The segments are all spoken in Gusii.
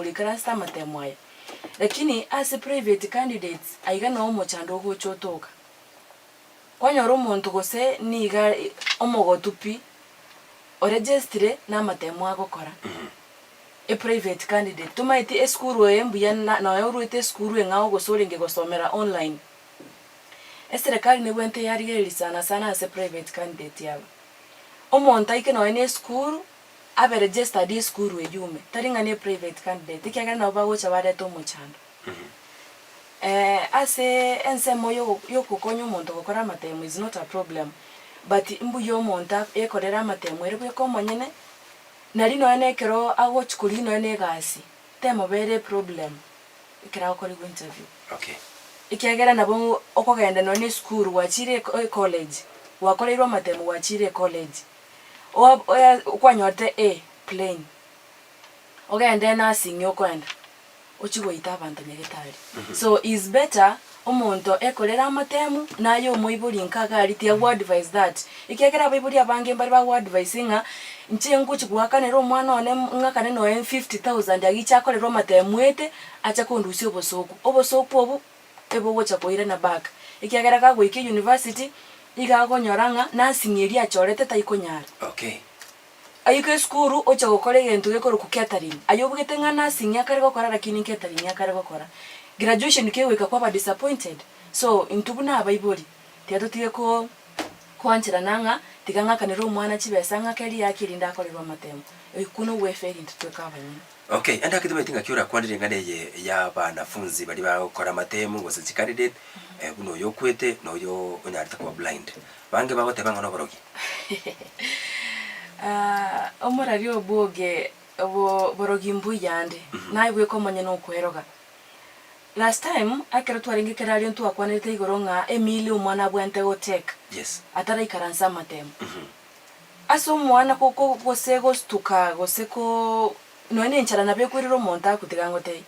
orikaransete amatemo aya. Lakini ase private candidates aiga noo omochando ogocha otoka. Kwanyora omonto gose niga omogotu pi, oregestire na amatemo agokora, eprivate candidate, tomaeti esukuru eye mbuya na nonya orwete esukuru eng'ao gose orenge gosomera online. Eserekari nebwenerete yarigereria sana sana ase private candidate aba. Omonto aike nonya na esukuru, abe registered esukuru eywo ime, tari ng'a ne private candidate ekiagera nabo bagocha barete omochando. Ase ensemo yogo yogokonya omonto gokora amatemo is not a problem, but mbuya omonto ekorere amatemo ere bweka omonyene, nari nonya na ekero agochi korigia nonya na egasi, temobera eproblem ekero agokorigwa interview. Okay. Ekiagera nabo okogenda nonya na esukuru gwachire eko ecollege, gwakoreirwe amatemo gwachire ecollege, oa oya kwanyorete A plain, ogende enursing okoenda. Ochie goita abanto nyagetari. So is better omonto ekorere amatemu naye omoibori nka iga aria tiga go advise that. Ekiagera abaibori abange mbare bago advise ng'a inche ngochi goakanera omwana one ng'akane noe 50,000 agiche akorerwe amatemu ete ache kondusia obosoku. Obosoku obwo ebogocha koirana back ekiagera gagoika euniversity iga akonyora ng'a nursing eria achorete taikonyara. Okay. Aika esukuru ocha gokora egento gekorokwa catering. Aye obugete ng'a nursing akare gokora lakini catering akare gokora. Graduation kegoika kwaba disappointed. So intwe buna abaibori tiga totige ko koancherana ng'a tiga ng'akanere omwana chibesa ng'ake riaki erinde akorerwe amatemo. Okwo nogweferi intwe tweka abanyene. Okay, ande ake tomaeti ng'aki orakwanere eng'ana eye ya abanafunzi baria bagokora amatemo gose chicandidate, buna oyo okwete na oyo onyarete koba blind. Bange bagoteba ng'a noborogi. Omorari oboge obo borogi mbuyande, naye bweka omonyene okweroga. Last time ekero twarenge ekerario ntwakwanerete igoro ng'a emili omwana abwenerete gotake Yes. ataraikaransa amatemo. Ase omwana ko ko gose gostuka gose koo nonya na enchara nabo ekwerire omonto akwe tiga ngotebie.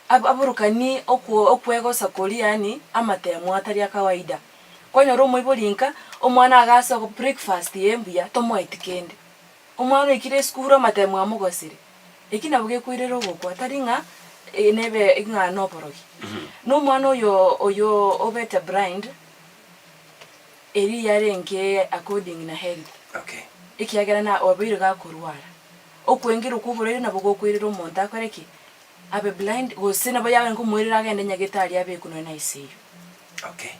Ab aborokani okwo okwegosa koria yaani amatemo atari a kawaida. Kwanyora omoibori nka, omwana agase ogo breakfast eye mbuya tomoeti kende. Omwana oikire esukuru amatemo amogosire, eki nabo gekoirera ogokwa tari ng'a nebe ng'a noborogi. Na omwana oyo oyo obete blind, eria yarenge according na health, Okay. ekiagera na obeire gakorwara. Okwengerwa kwa oborwaire nabo gokoirera omonto akore ki? Abe blind, gose nabo yaye nkomoirera agende nyagetari abekwe nonya na ICU. Okay.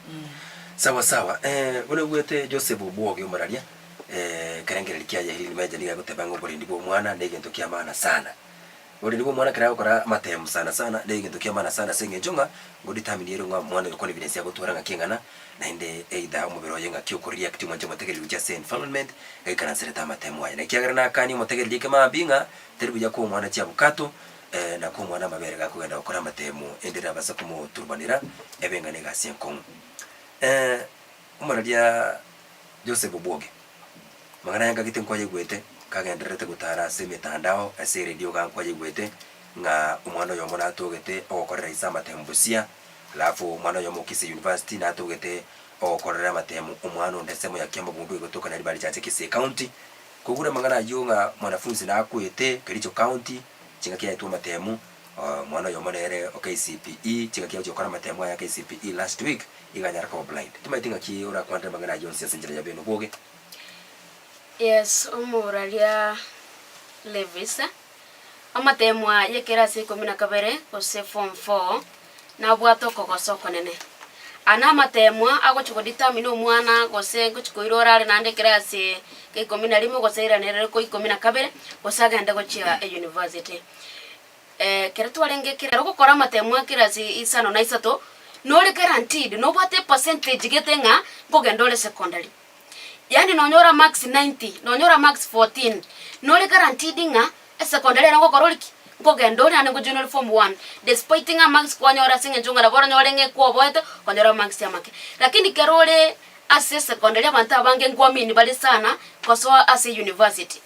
Sawa sawa. Eh, buna oigwete Joseph Obwoge omoraria, eh, ekerengereri kiaye Healing Major nigo agoteba ng'a oborendi bwa omwana na egento kia maana sana. Oborendi bwa omwana ekero agokora amatemu sana sana na egento kia maana sana ase eng'encho ng'a ngo determine ere ng'a omwana oyo confidence agotwara ng'aki eng'ana, naende either omobere oye ng'aki oko react mwanche omotegereri gochia ase environment, gaikaranserete amatemu aye. Na ekiagera nakanie omotegereri ekemambia ng'a teri buya koa omwana chiabukato, na koa omwana amabere gakogenda gokora amatemo, ende erabase komoturubanera ebe ng'a negasi enkong'u. Omoraria Joseph Obwoge, amang'ana aya nkagete nkwayaigwete, nkagendererete gotara ase emetandao, ase eredio iga nkwayaigwete, ng'a omwana oyomo natogete ogokorera ise amatemo busia, alafu omwana oyomo o Kisii University natogete ogokorera amatemo omwana onde ensemo ya Kiamabundu egotoka Nyaribari Chache Kisii County. Kogure amang'ana ayio ng'a mwanafunzi nakwete Kericho County, chingaki aetwe amatemu, omwana oyomo nere o KCPE, chingaki agochia gokora amatemu aya KCPE last week, iga anyare koba blind. Tomaeti ng'aki orakwanere amang'ana ayio onsi ase enchera ya bene obwoge. Yes, omoraria Levis, amatemwa y'ekerasi ikomi na kabere gose form four, nabwate okogosa okonene. Aya namateemwa agochia godetermine omwana gose ngochia koira orare naende ekerasi kia ikomi na rimo gose airanere ko ikomi na kabere, gose agende gochia euniversity. Ekero twarenge ekero ogokora amateemwa ekerasi isano na isato, nore guaranteed, nobwate epercentage gete ng'a nkogenda ore secondary. Yaani nonyora marks 90, nonyora marks 14, nore guaranteed ng'a esecondary ere ngokora ore ki? Nkogenda ore naende ngojoin ore form one, despite ng'a marks kwanyora ase eng'encho ng'a nabo oranyore ng'a ekwoboete, okonyora marks amake. Lakini kero ore ase esecondary abanto abange nkoamini bare sana gosoa ase university.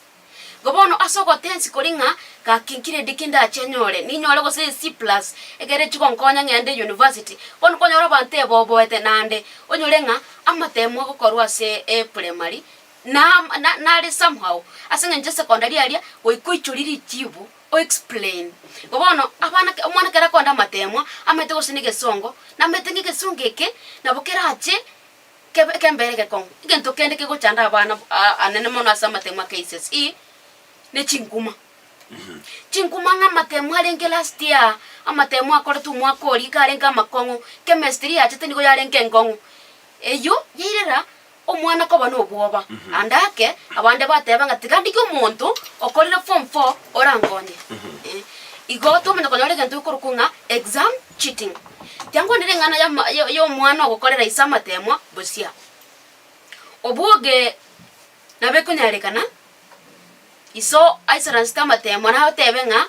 Igo bono ase ogotensi koria ng'a gaki nkiredi ki ndache nyore, ninyore gose C plus, ekere chigonkonya ng'ende university, bono kwanyora abanto eboboete naende, onyore ng'a amatemo agokorwa ase eprimary na na nare somehow, ase eng'encho esecondary aria, goika oichorie richibu. O explain. Igo bono, abana ke omwana ekero akoenda amatemwa, amaete gose na egesongo, namanyete ng'a egesongo eke, nabo kerache kebe kembere egekong'u. Egento kende kegochanda abana aa anene mono ase amatemo a KCSE, ne chinkuma. Chinkuma ng'a amatemo arenge last year, amatemo akoretwe omwaka oria iga arenge amakong'u, chemistry yachete nigo yarenge enkong'u. Eyio yairera omwana koba nobwoba, ande ake abande bateba ng'a tiga ndigie omonto okorire form four orankonye. Eh, igo twamanya konyora egento gekorokwa ng'a exam cheating. Tiangwanera eng'ana yama ya omwana ogokorera ise amatemwa bosia. Obwoge nabo ekonyarekana. Iso aisaransete amatemo, na otebe ng'a,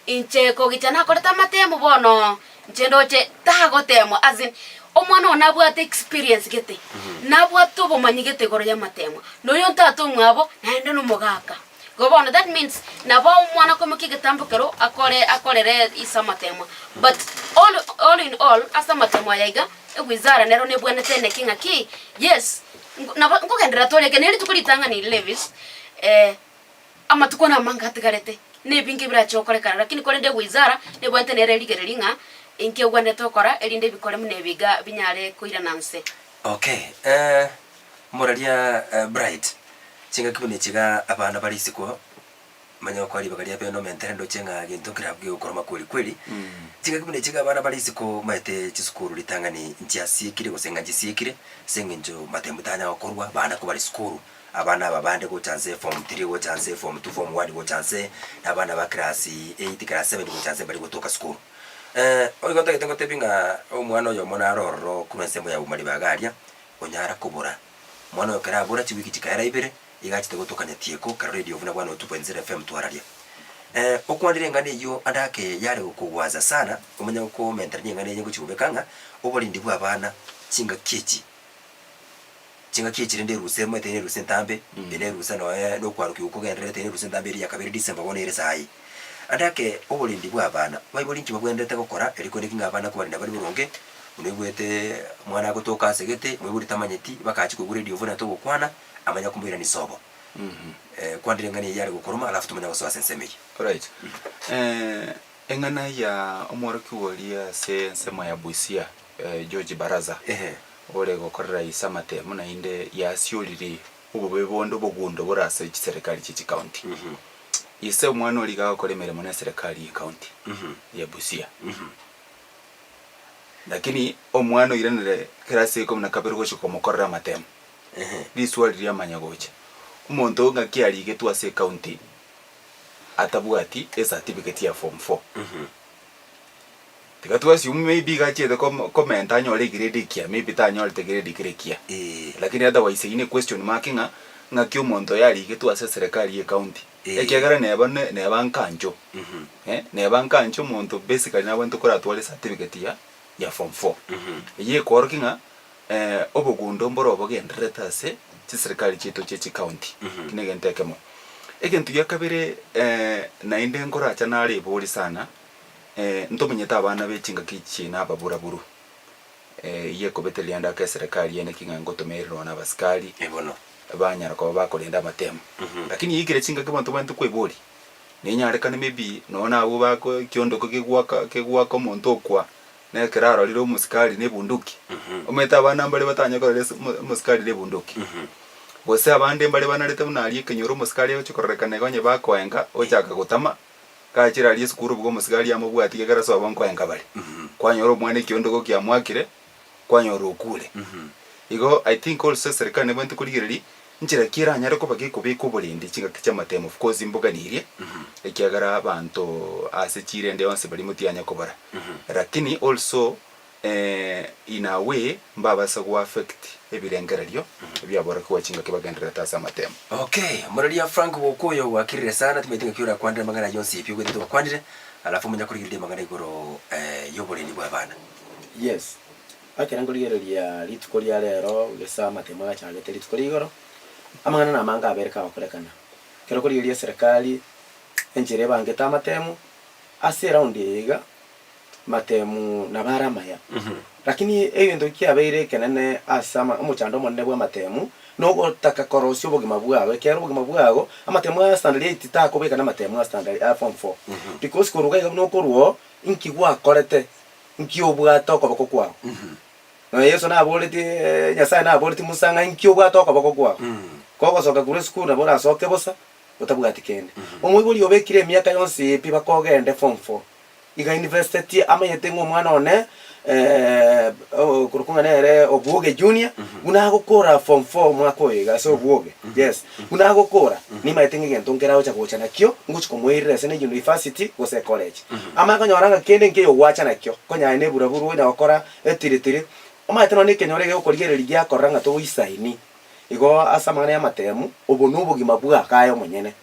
Inche kogicha nakorete amatemo bono inche ndoche tagotemwa, as in, omwana oo nabwate experience gete, nabwate obomanyi gete igoro y'amatemo, na oyo tata omwabo naende nomogaka. Igo bono that means nabo omwana akoimokia egetambo ekero akore akorere ise amatemwa. But all all in all, ase amatemo aya iga, ewizara nero nebwenerete eneke ng'aki, yes, Nabo nkogenderera tore eke, ne rituko ritang'ani Levis, amatuko namange atigarete, na ebinge birache gokorekana, lakini korende ewizara nebwenerete nere erigererie ng'a inki egwenerete gokora erinde ebikore buna ebi iga binyare koirana nse. Okay, moraria Bright, chingaki buna echi iga abana bare isiko Manya gokoa ribaga ria bene omentere ndoche ng'a gento nkerabwo gegokoroma kweri kweri. Chingaki buna echi iga abana bare isiko maete chisukuru ritang'ani nchiasiekire gose ng'a nchisiekire ase eng'encho matemu tanya gokorwa bana kobare sukuru. Abana aba bande gocha nse form three gocha nse form two form one gocha nse na abana ba class eight class seven gocha nse mbari gotoka sukuru. Igo ntagete ngotebie ng'a omwana oyomo naro ororo korwa ensemo ya Bomariba iga aria, onyara kobora. Omwana oyo ekero abora chiwiki chikaera ibere, iga achete gotoka Nyatieko, ekero radio buna 102.0 FM twararia. Okwanire eng'ana eyio ande ake yare gokogwaza sana, omanye gokomenterania eng'ana eye ngochia gobeka ng'a oborendi bwa abana chingaki echi, chingaki echi rende erusa emo etari nerusa entambe, eye nerusa noe nokwarokigwa kogendererete eye nerusa entambe eria ya kabere December bono ere saii. Ande ake oborendi bwa abana, baibori inki babwenerete gokora erio korende ki ng'a abana kobarenda bare boronge, buna oigwete omwana agotoka asegete, moibori tamanyeti, bakachi koigwa radio buna togokwana, amanya komoirania sobo. Kwandire eng'ana eyio yare gokoroma alafu tomanye gosoa ase ensemo eyio. Alright. Eng'ana ya omworokigwa oria ase ensemo ya Busia, George Baraza, Ehe. ore gokorera ise amatemo naende yasiorire obobe bonde obogundo bore ase chiserekari chie chicounty. Ise omwana oria iga agokora emeremo ne eserekari ye county ya Busia. Lakini omwana oiranire class ya ikomi na kabere gochia komokorera amatemo, riswali riamanya gocha, omonto oyo ng'aki arigetwe ase ecounty atabwati ecertificate ya form four? Tiga to assume maybe iga achiete kom- komenta anyore egrade ekiya, maybe tanyorete grade kere ekiya. Lakini otherwise eyio ne question mark ng'a ng'aki omonto oyo arigetwe ase eserekari ye ecounty. Ekiagera neba ne neba nkancho, eh, neba nkancho omonto basically nabwenerete koratware ecertificate ya ya form four. Eyio ekoorokia ng'a obogundo mboro obogendererete ase chiserikari chiaito chie chicounty. Ekio na egento ekemo. Egento gia kabere naende nkoracha nare ebori sana, ntomenyete abana be chingaki echi na ababuraburu, eyio ekobetereria ande ake eserekari ene ki ng'a ngotomererwa nonya na abasikari, Bono. banyara koba bakorenda amatemo. Lakini yaikire chingaki abanto bwenerete kweboria, nenyarekane maybe nonya na abwo bako ekiondo kegoaka kegoaka omonto okwa, na ekero arorire omosikari na ebunduki, omanyete abana mbare batanya korora ase omo omosikari na ebunduki. Gose abande mbare banarete buna aria ekenyoro omosikari agochia kororekana iga onye bakoenga, ochaka gotama, gachire aria esukuru obuga omosikari amobwati gekero ase obo nkoenga bare. Kwanyora omwana ekiondo kiamwakire, kwanyora okure. Igo I think also eserikari nebwenerete korigereria nchera ki eranyare koba gekobeka oborendi chingaki chi'amatemo of course mboganirie, ekiagera abanto ase chirende yonsi baria motianya kobora. Lakini also in a way mbabase go affect ebirengererio ebiaborokigwa chingaki bagendererete ase amatemo. Okay, omoraria Frank Wokoyo gwakirire sana timanyeti ng'aki orakwanere amang'ana ayio onsi pi ogwetete gwakwanire alafu omanye korigereria amang'ana igoro y'oborendi bw'abana. Yes, ekero nkorigereria rituko ria rero gese amatemo agachagete rituko ria igoro, amang'ana namange abere kagokorekana. Ekero okorigereria eserekari, enchera ebangete amatemo, ase eround eye iga, Matemu nabo are amaya. Lakini egento kiabeire ekenene ase ama omochando omonene bw'amatemu, nogotaka korosia obogima bwago, ekiagera obogima bwago, amatemu aya standard eight takobeka na amatemu a standard a form four. Because korwa iga iga buna okorwa oo, inki gwakorete, inki obwate okoboko kwago. Nonya Yeso naboretie Nyasaye naboretie Musa ng'a inki obwate okoboko kwago. Kogosoka korwa esukuru nabo orasoke bosa, otabwati kende. Omoibori obekire emiaka yonsi pi baka ogende form four, Iga investeti amanyete ng'a omwana one korokwa ng'a nere Obwoge Junior, buna agokora form four omwaka oyo iga ase Obwoge, yes, buna agokora, nimanyete ng'a egento nkere agocha gocha nakio, ngochi komoirera ase ne university gose ecollege. Amanye konyora ng'a kende nkeiyo gwacha nakio, konya aye na eburaburu onya gokora etiritiri, omanyete nonye na ekenyoro egekorigereria giakorora ng'a togoisaini. Igo ase amang'ana y'amatemu, obo nobogima bwake aye omonyene.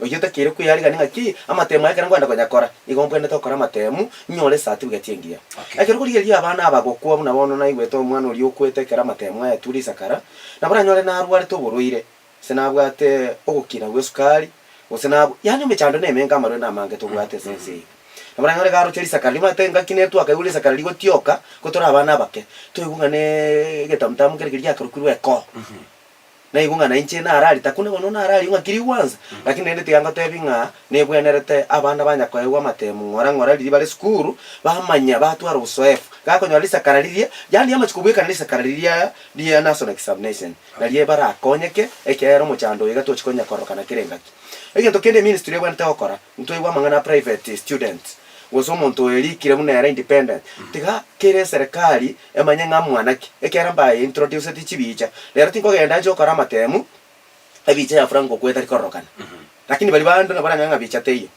Oyio takeire kweyarigania ng'aki amatemu aya ekero nkoenda konyakora, igo mbwenerete gokora amatemu, nyore ecertificate engiya. Okay. Ekero okorigereria abana aba gokwa buna bono naigwete omwana oria okwete ekero amatemu aya ature isakara, nabo oranyore narwarete oborwaire, gose nabwate ogokina gwa esukari, gose nabwa yaani emechando nemenge amarwaire namange tobwate ase ense eye. Nabo oranyore garoche risakara rimanyete engaki netwe akaigwa risakara rigotioka, ko tore abana abake, toigwa ng'a neeee egetamutamu kere keria giakarokirwe ekoo. Naigwe ng'a nainche narari takuna bono narari ng'a kirigwansa, lakini rende tiga ngotebi ng'a nebwenerete abana banya koegwa amatemu ng'ora ng'ora riria bare sukuru, bamanya batwara obosoefu. Gakonyora risakara riria, yaani amachiko bwekana risakara riria ria national examination, nario barakonyeke ekiagera omochando oyo iga tochi konya kororokana kera engaki. Egento kende eministry ebwenerete gokora, ntwaigwe amang'ana a private student, gose omonto oerikire buna ere independent, tiga kera eserekari Emanye ng'a mwana ki, ekiagera mbaye introduceti chibicha. Rero tinkogenda inche gokora amatemu, ebicha ya Frank okwo etari kororokana. Lakini baria bande nabo baranyore ng'a bicha teiyo.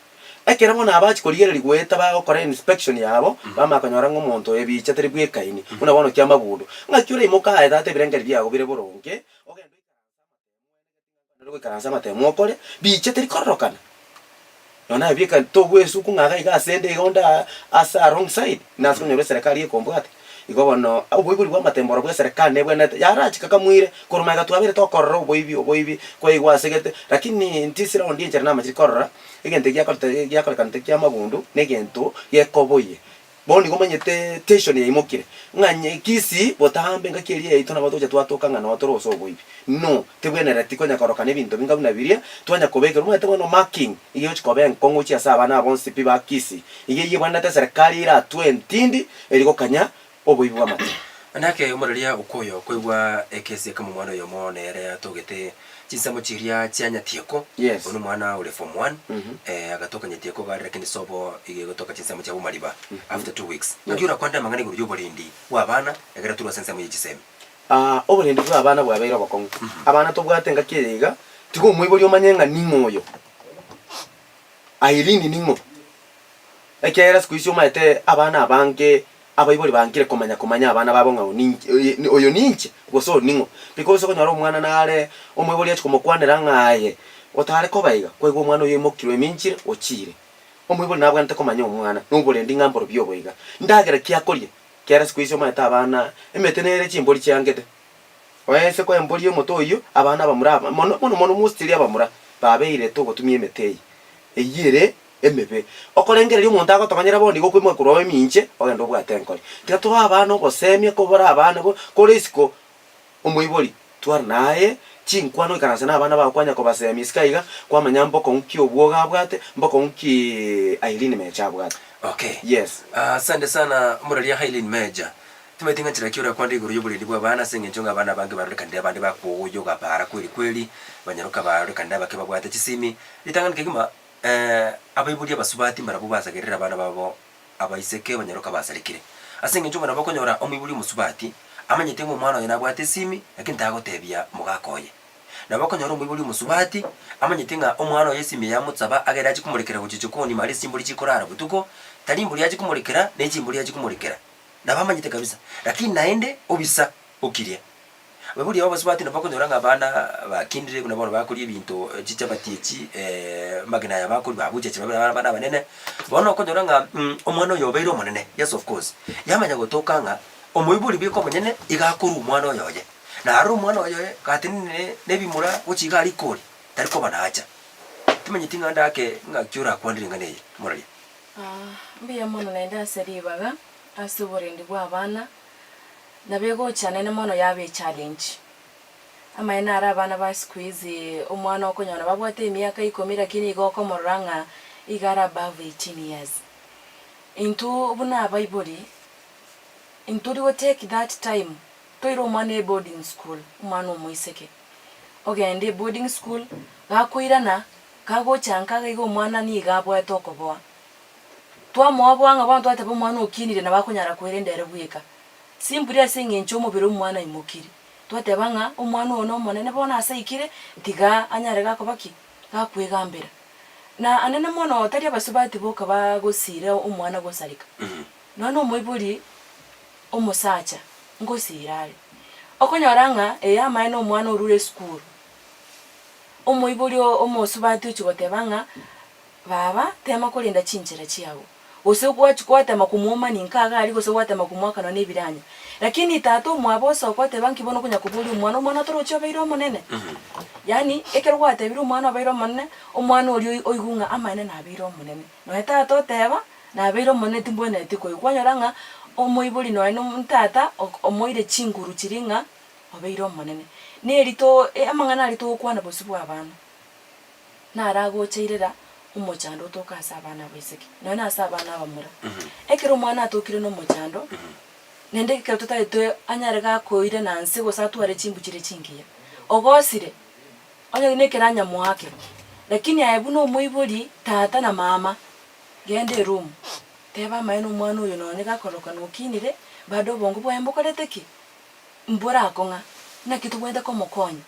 Ekero bono abachi korigereria goeta bagokora inspection yabo, bamanya konyora ng'a omonto oyo ebicha teri bwekaini, buna bono kiamagundo. Ng'aki oraimoke aye tata ebirengererio biago bire boronge, ogende oikaranse amatemu goikaransa amatemu okore, bicha teri kororokana. Nonya naye bieka togwesuku ng'a iga iga ase ende iga onde aa ase alongside, nase konyora eserekari ekombwate. Igo bono oboibori bwa amatembe oro bwa eserekari nebwenerete yarachika kamwire, korwa magega twabeire tokorora oboibi oboibi kwaigwa ase gete, lakini intwe raundi enchera namachire korora, egento egiakorete giakorekanete kia amagundu, na egento gekoboyia. Bono nigo omanyete tension yaimokire, ng'a nye Kisii botambe engaki eria yaito nabo togocha twatoka ng'a noo tore ase oboibi. No, tebwenereti konya korokana ebinto binga buna biria, twanya kobekerwa omanyete bono marking iga egochi koba enkong'u gochia ase abana aba bonsi pi ba Kisii. Iga eyio ebwenerete eserekari eratwe entindi eri gokanya oboibi bw'amatimo. Nake omoraria okoyo koigwa ekesi ekemo omwana oyomo nere atogete Chinsemo chiria chia Nyatieko, Yes. oyo nomwana ore form one, eh, agatoka Nyatieko iga are lakini sobo iga egotoka chinsemo chia Bomariba after 2 weeks. Naki orakwanere amang'ana igoro y'oborendi bwa abana ekero torwe ase ensemo ye chisemi? Ah, oborendi bwa abana bwabeire obokong'u. Abana tobwate engaki eye iga, tiga omoibori omanye ng'a ning'o oyo. Irene ning'o? Ekiagera siku hizi omanyete abana abange abaibori bankire komanya komanya abana babo ng'a ninki oyo ninche gose oyo ning'o. Because okonyora omwana nare omoibori achia komokwanera ng'a aye otare koba iga, kwaigwa omwana oyo oimokirwe eminchire ochire. Omoibori nabwenerete komanya omwana na oborendi ng'a mborobio obo iga. Ndagera ki akoria? Ekiagera siku hizi omanyete abana emete nere chimbori chiangete. Oense koa embori y'omote oyio abana abamura aba mono mono mono mostly abamura babeire togotumia emete eye. Eyio ere emebe. Okorengereria omonto agotogonyera bono nigo okoimoka korwa eminche ogende obwate enkori. Tiga toe abana obosemia kobora abana bo kore isiko omoibori twara naye chinkwana oikaranse na abana bao kwanya kobasemia isiko aiga kwamanya mbokong'u ki obwoga abwate mbokong'u ki Irene Mecha abwate. Okay. Yes. Asante sana omoraria Irene Meja. Timanyeti ng'a nchera ki orakwane igoro y'oborendi bw'abana ase engencho ng'a abana abange barorekanire abande bakwoyoga para kweri kweri, banyaroka barorekanire abake babwate chisimi. Ritang'ani kegima Abaibori abasubati mbarabwo basagerire abana babo abaiseke banyaroka basarekire. Ase engencho ng'a nabo okonyora omoibori omosubati amanyete ng'a omwana oye nabwate esimi lakini tagotebia mogaka oye. Nabo okonyora omoibori omosubati amanyete ng'a omwana oye esimi eye amotsaba agere achie komorekera gochia chikoni mara ase chimbori chikorara botuko, tari mbori achie komorekera ne chimbori achie komorekera. Nabo amanyete kabisa, lakini naende obisa okiria. Abaibori aba abasubati nabo bakonyora ng'a abana bakindire buna bono bakoria ebinto chichabati echi amagena aya bakoria babucheche babe abana abanene, bono okonyora ng'a omwana oyo obeire omonene, yes of course, yamanya gotoka ng'a omoibori bweka omonyene iga akorwa omwana oyo oye. Naro omwana oyo oye gatenenire na ebimura gochia iga rikori, tari koba nacha. Timanyeti ng'a ndake ng'aki orakwanere ring'ana eye, moraria. Mbuya mono naende ase ribaga, ase oborendi bwa abana, nabo egocha nene mono yaba echallenge. Amaene naro abana ba siku hizi omwana okonyora babwate emiaka ikomi lakini igo okomorora ng'a iga are above 18 years. Intwe buna abaibori, ntori go take that time toire omwana eboarding school, omwana omoiseke, ogende eboarding school, gakoirana, kagocha nka iga iga omwana nigo abwate okoboa. Twamoboa ng'a bono twateba omwana okinire nabo akonyara kwerenda ere bweka, simply ase eng'encho omobere omwana aimokire. Twateba ng'a omwana oyo nomonene bono ase aikire, tiga anyare gakoba ki? Gakwegambera. Na anene mono tari abasubati boka bagosiira omwana gosareka, nonya na omoibori omosacha ngosiira are. Okonyora ng'a ee amaene omwana orure esukuru, omoibori omosubati ochia goteba ng'a baba tema korenda chinchera chiago, gose gwachia gwatema komwomani nka iga aria gose gwatema komoaka nonya na ebiranya. Lakini tata omwabo osoka oteba nki bono okonya koboria omwana, omwana torochi obeire omonene? Yaani ekero gwatebire omwana obeire omonene, omwana oria oi oigwe ng'a amaene nabeire omonene. Nonya tata oteba, nabeire omonene timbwenereti koigwa, kwanyora ng'a omoibori nonya na omo tata ok omoire chinguru chiria ng'a obeire omonene. Neri to amang'ana aria togokwana bosio bwa abana. Naragochairera omochando otoke ase abana abaiseke, nonya na ase abana abamura. Ekero omwana atokire nomochando, naende ekero totagete anyare gakoirana nse gose atware chimbu chire chingiya, ogosire, onye nekero anyamoake, lakini aye buna omoibori, tata na mama, genda eroom, teba amaene omwana oyo nonye gakorokana okinire, bado obongo bwaye mbokorete ki? Mborakong'a, naki tobwenerete komokonya.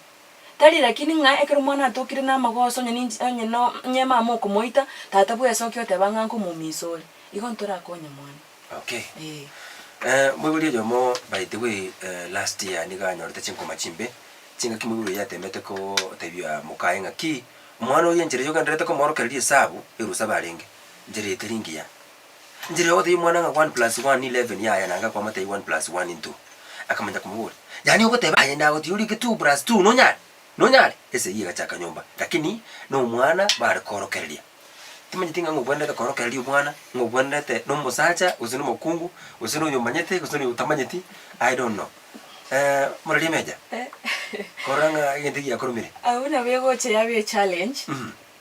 Tari lakini ng'a ekero omwana atokire namagoso onye ninche onye no onye mama okomoita, tata bwesokia oteba ng'a nkomomisa ore, igo ntorakonye mwana. Okay. Eh. Eh, moibori oyomo by the way eh, last year nigo anyorete chinkoma chimbe, chingaki moibori oyio atemete kotebia mokaye ng'aki, omwana oyo enchera eyio ogendererete komoorokereria esabu, erusa barenge, nchera eye teri ngiya. Inchera yogotebia omwana ng'a one plus one ni 11 yaya naende akwamotebia one plus one ni two. Akamanya komoboria, yaani ogoteba aye nagotiga orike two plus two nonyare? Nonyare? Esegi egachaka nyomba, lakini na omwana bare koorokereria. Timanyeti ng'a ng'obwenerete koorokereria omwana, ng'obwenerete na omosacha, gose na omokungu, gose na oyomanyete, gose na oyotamanyeti, I don't know. Morari emeja, korora ng'a egento eke giakoromire. Abwo nabo egocha yabe echallenge.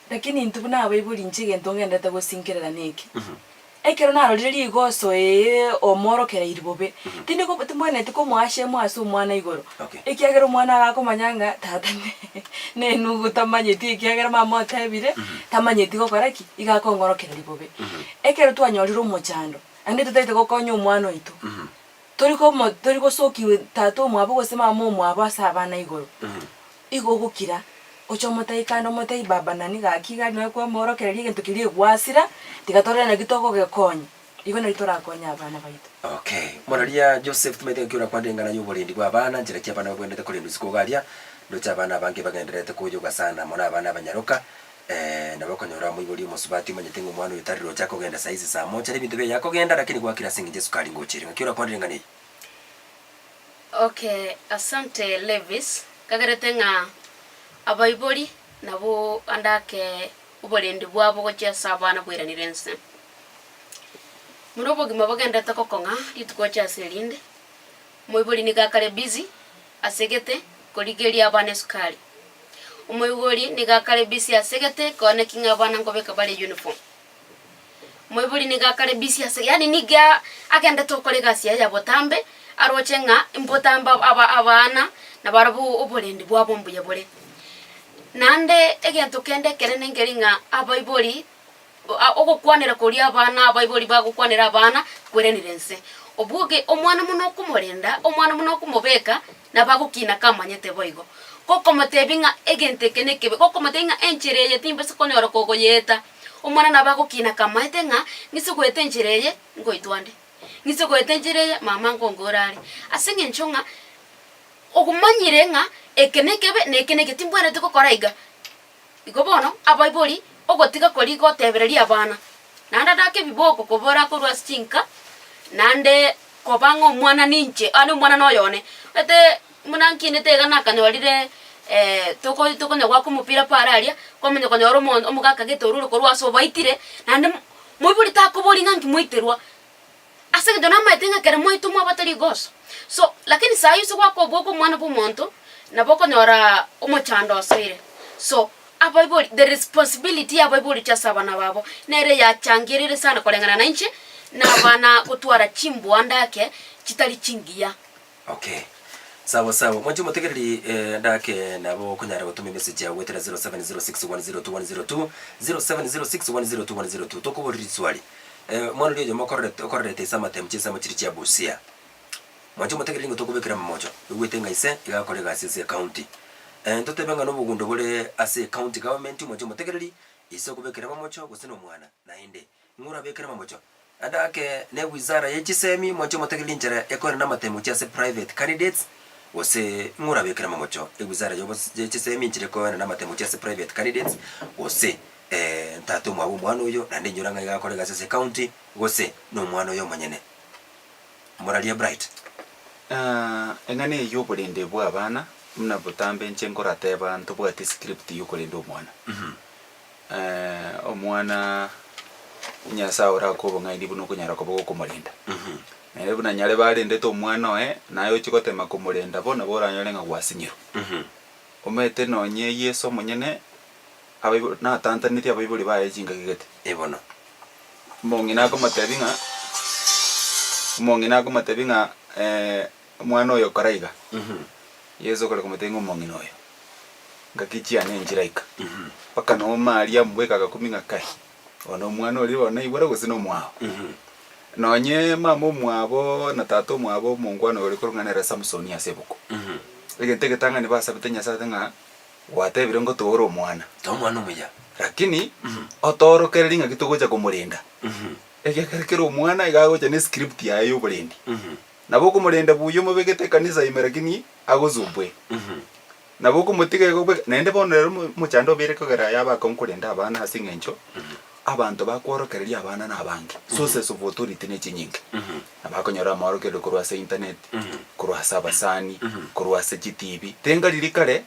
Lakini intwe buna abaibori inche egento ngenderete gosinkerera neke, ekero narorire rigoso ee omoorokereiri bobe, tindi ko timbwenereti komoa shame ase omwana igoro, Okay. ekiagera omwana iga akomanya ng'a tata ne nenugu tamanyeti ekiagera mama otebire, tamanyeti gokora ki, iga akong'orokereria bobe. Ekero twanyorire omochando, naende totaete gokonya omwana oito, tori komo tori gosokiwa tata omwabo gose mama omwabo ase abana igoro, igo ogokira, oche omotebi kande omotebi baba nani gaki iga noe kwamoorokereria egento keria egwasira, tiga torore naki togogekonya, igo nari torakonye abana baito. Okay, moraria Joseph timanyete ng'aki orakwane ring'ana ya oborendi bwa abana, nchera ki abana babwenerete korendwa isiko iga aria, ndoche abana abange bagendererete koyoga sana mono abana abanyaroka, nabo okonyora omoibori omosubati omanyete ng'a omwana oyo tari roche akogenda saizi saa moja na ebinto biaye akogenda lakini gwakire ase eng'encho esukari ngocha ere. Ng'aki orakwane ring'ana eri? Okay, asante Levis, nkagerete ng'a abaibori nabo ande ake oborendi bwabo gochia ase abana bweranire ense. Buna obogima bogenderete gokong'a rituko gochia ase erinde, omoibori nigo akare busy asegete korigeria abana esukari. Omoibori nigo akare busy asegete kooneki ng'a abana nkobeka bare uniform. Omoibori nigo akare busy ase yaani nigo agendete gokora egasi yaye ya botambe, aroche ng'a mbotambe aba abana nabarabwo oborendi bwabo mbuya bore. Naende egento kende ekenene nkeri ng'a abaibori ogokwanera koria abana abaibori bagokwanera abana kweranire nse. Obwoge omwana buna okomorenda, omwana buna okomobeka, nabo agokina kamanyete boigo. Gokomotebia ng'a egento eke nekebe, gokomotebia ng'a enchera eye timbasa konyora kogoyeeta, omwana nabo agokina kamaete ng'a ng'ise goeta enchera eye, ngoitwa nde, ng'ise goeta enchera eye, mama nkongora are. Ase eng'encho ng'a omanyire ng'a eke nekebe na eke neke timbwenereti gokora iga. Igo bono abaibori ogotiga koria gotebereria abana, naende adake ebiboko kobora korwa ase chinka, naende koba ng'a omwana ninche yaani omwana noyo one. Omanyete buna nkinete iga nakanyorire toko tokonya goaka omopira paara aria, kwamanya konyora omonto omogaka gete orure korwa ase obaitire, naende. Moibori takoboria ng'a nki mwaiterwa, ase eng'encho namaete ng'a ekero mwaitwa mwabwate rigoso. So, lakini saa ase goaka obwoka omwana bwa omonto, nabo okonyora omochando osoire. So, abaibori, the responsibility ya abaibori gochia ase abana babo, nere yachangerire sana koreng'ana na inche, na abana gotwara chimboanda ake chitari chingiya. Okay. Sawa sawa. Mwanche omotegereri eh, ndake nabo okonyara gotoma emessage yago goetera 0706102102, 0706102102. Tokoboria riswali. Eh, omwana oria oyomo okorerete okorerete ase amatemu chinsemo chiria chia Busia. Mwanche omotegereri ng'a tokobekera amamocho, oigwete ng'a ise iga akore egasi ase ecounty. Eh, ntotebe ng'a nobogundo bore ase ecounty government mwanche omotegereri, ise okobekera amamocho gose na omwana naende. Ng'o orabekere amamocho? Naende ake ne wizara ye chisemi mwanche omotegereri enchera ekoirana amatemo gochia ase private candidates gose ng'o orabekere amamocho ewizara yobos ye chisemi enchera ekoirana amatemo gochia ase private candidates gose tata omwabo omwana oyo naende inyora ng'a iga akore egasi ase ecounty gose na omwana oyo omonyene. Moraria Bright. Eng'ana eye y'oborende bwa abana buna botambe inche nkorateba ntobwati script y'okorenda omwana. Omwana Nyasae orakoe obong'aini buna okonyara koba gokomorenda. Naende buna nyare barendete omwana oye, naye ochie gotema komorenda bo, nabo oranyore ng'a gwasinyirwe. Omanyete nonye Yeso omonyene, abaibori natantanetie abaibori baye chingaki gete. Eh bono. Omong'ina akomotebia ng'a, omong'ina akomotebia ng'a omwana oyo kora iga. Yeso okare komotebia ng'a omong'ina oyo, ngaki chiane nchiraika. Mpaka noo Maria amobweka agakumia ng'a kai, bono omwana oria bono naibora gose nomwao. Nonye mama omwabo na tata omwabo omongwana oyo ore korwa ng'a nere Samsoni ase ebuku. Egento egetang'ani basabete Nyasae ng'a gwatebire ngotoore omwana. Toa omwana omuya. Lakini otoorokererie ng'aki togocha komorenda. Ekiagera kera omwana iga agocha ne script yaye yoborendi. Nabo okomorenda buya omobegete ekanisa ime lakini agosumbwe. Nabo okomotiga igo bweka naende bono rero omochando obeire kogera aya abakong'u korenda abana ase eng'encho abanto bakworokereria abana na abange, sources of authority ne chinyinge. Nabo akonyora amaorokererio korwa ase internet, korwa ase abasani, korwa ase chitibi. Tenga riria kare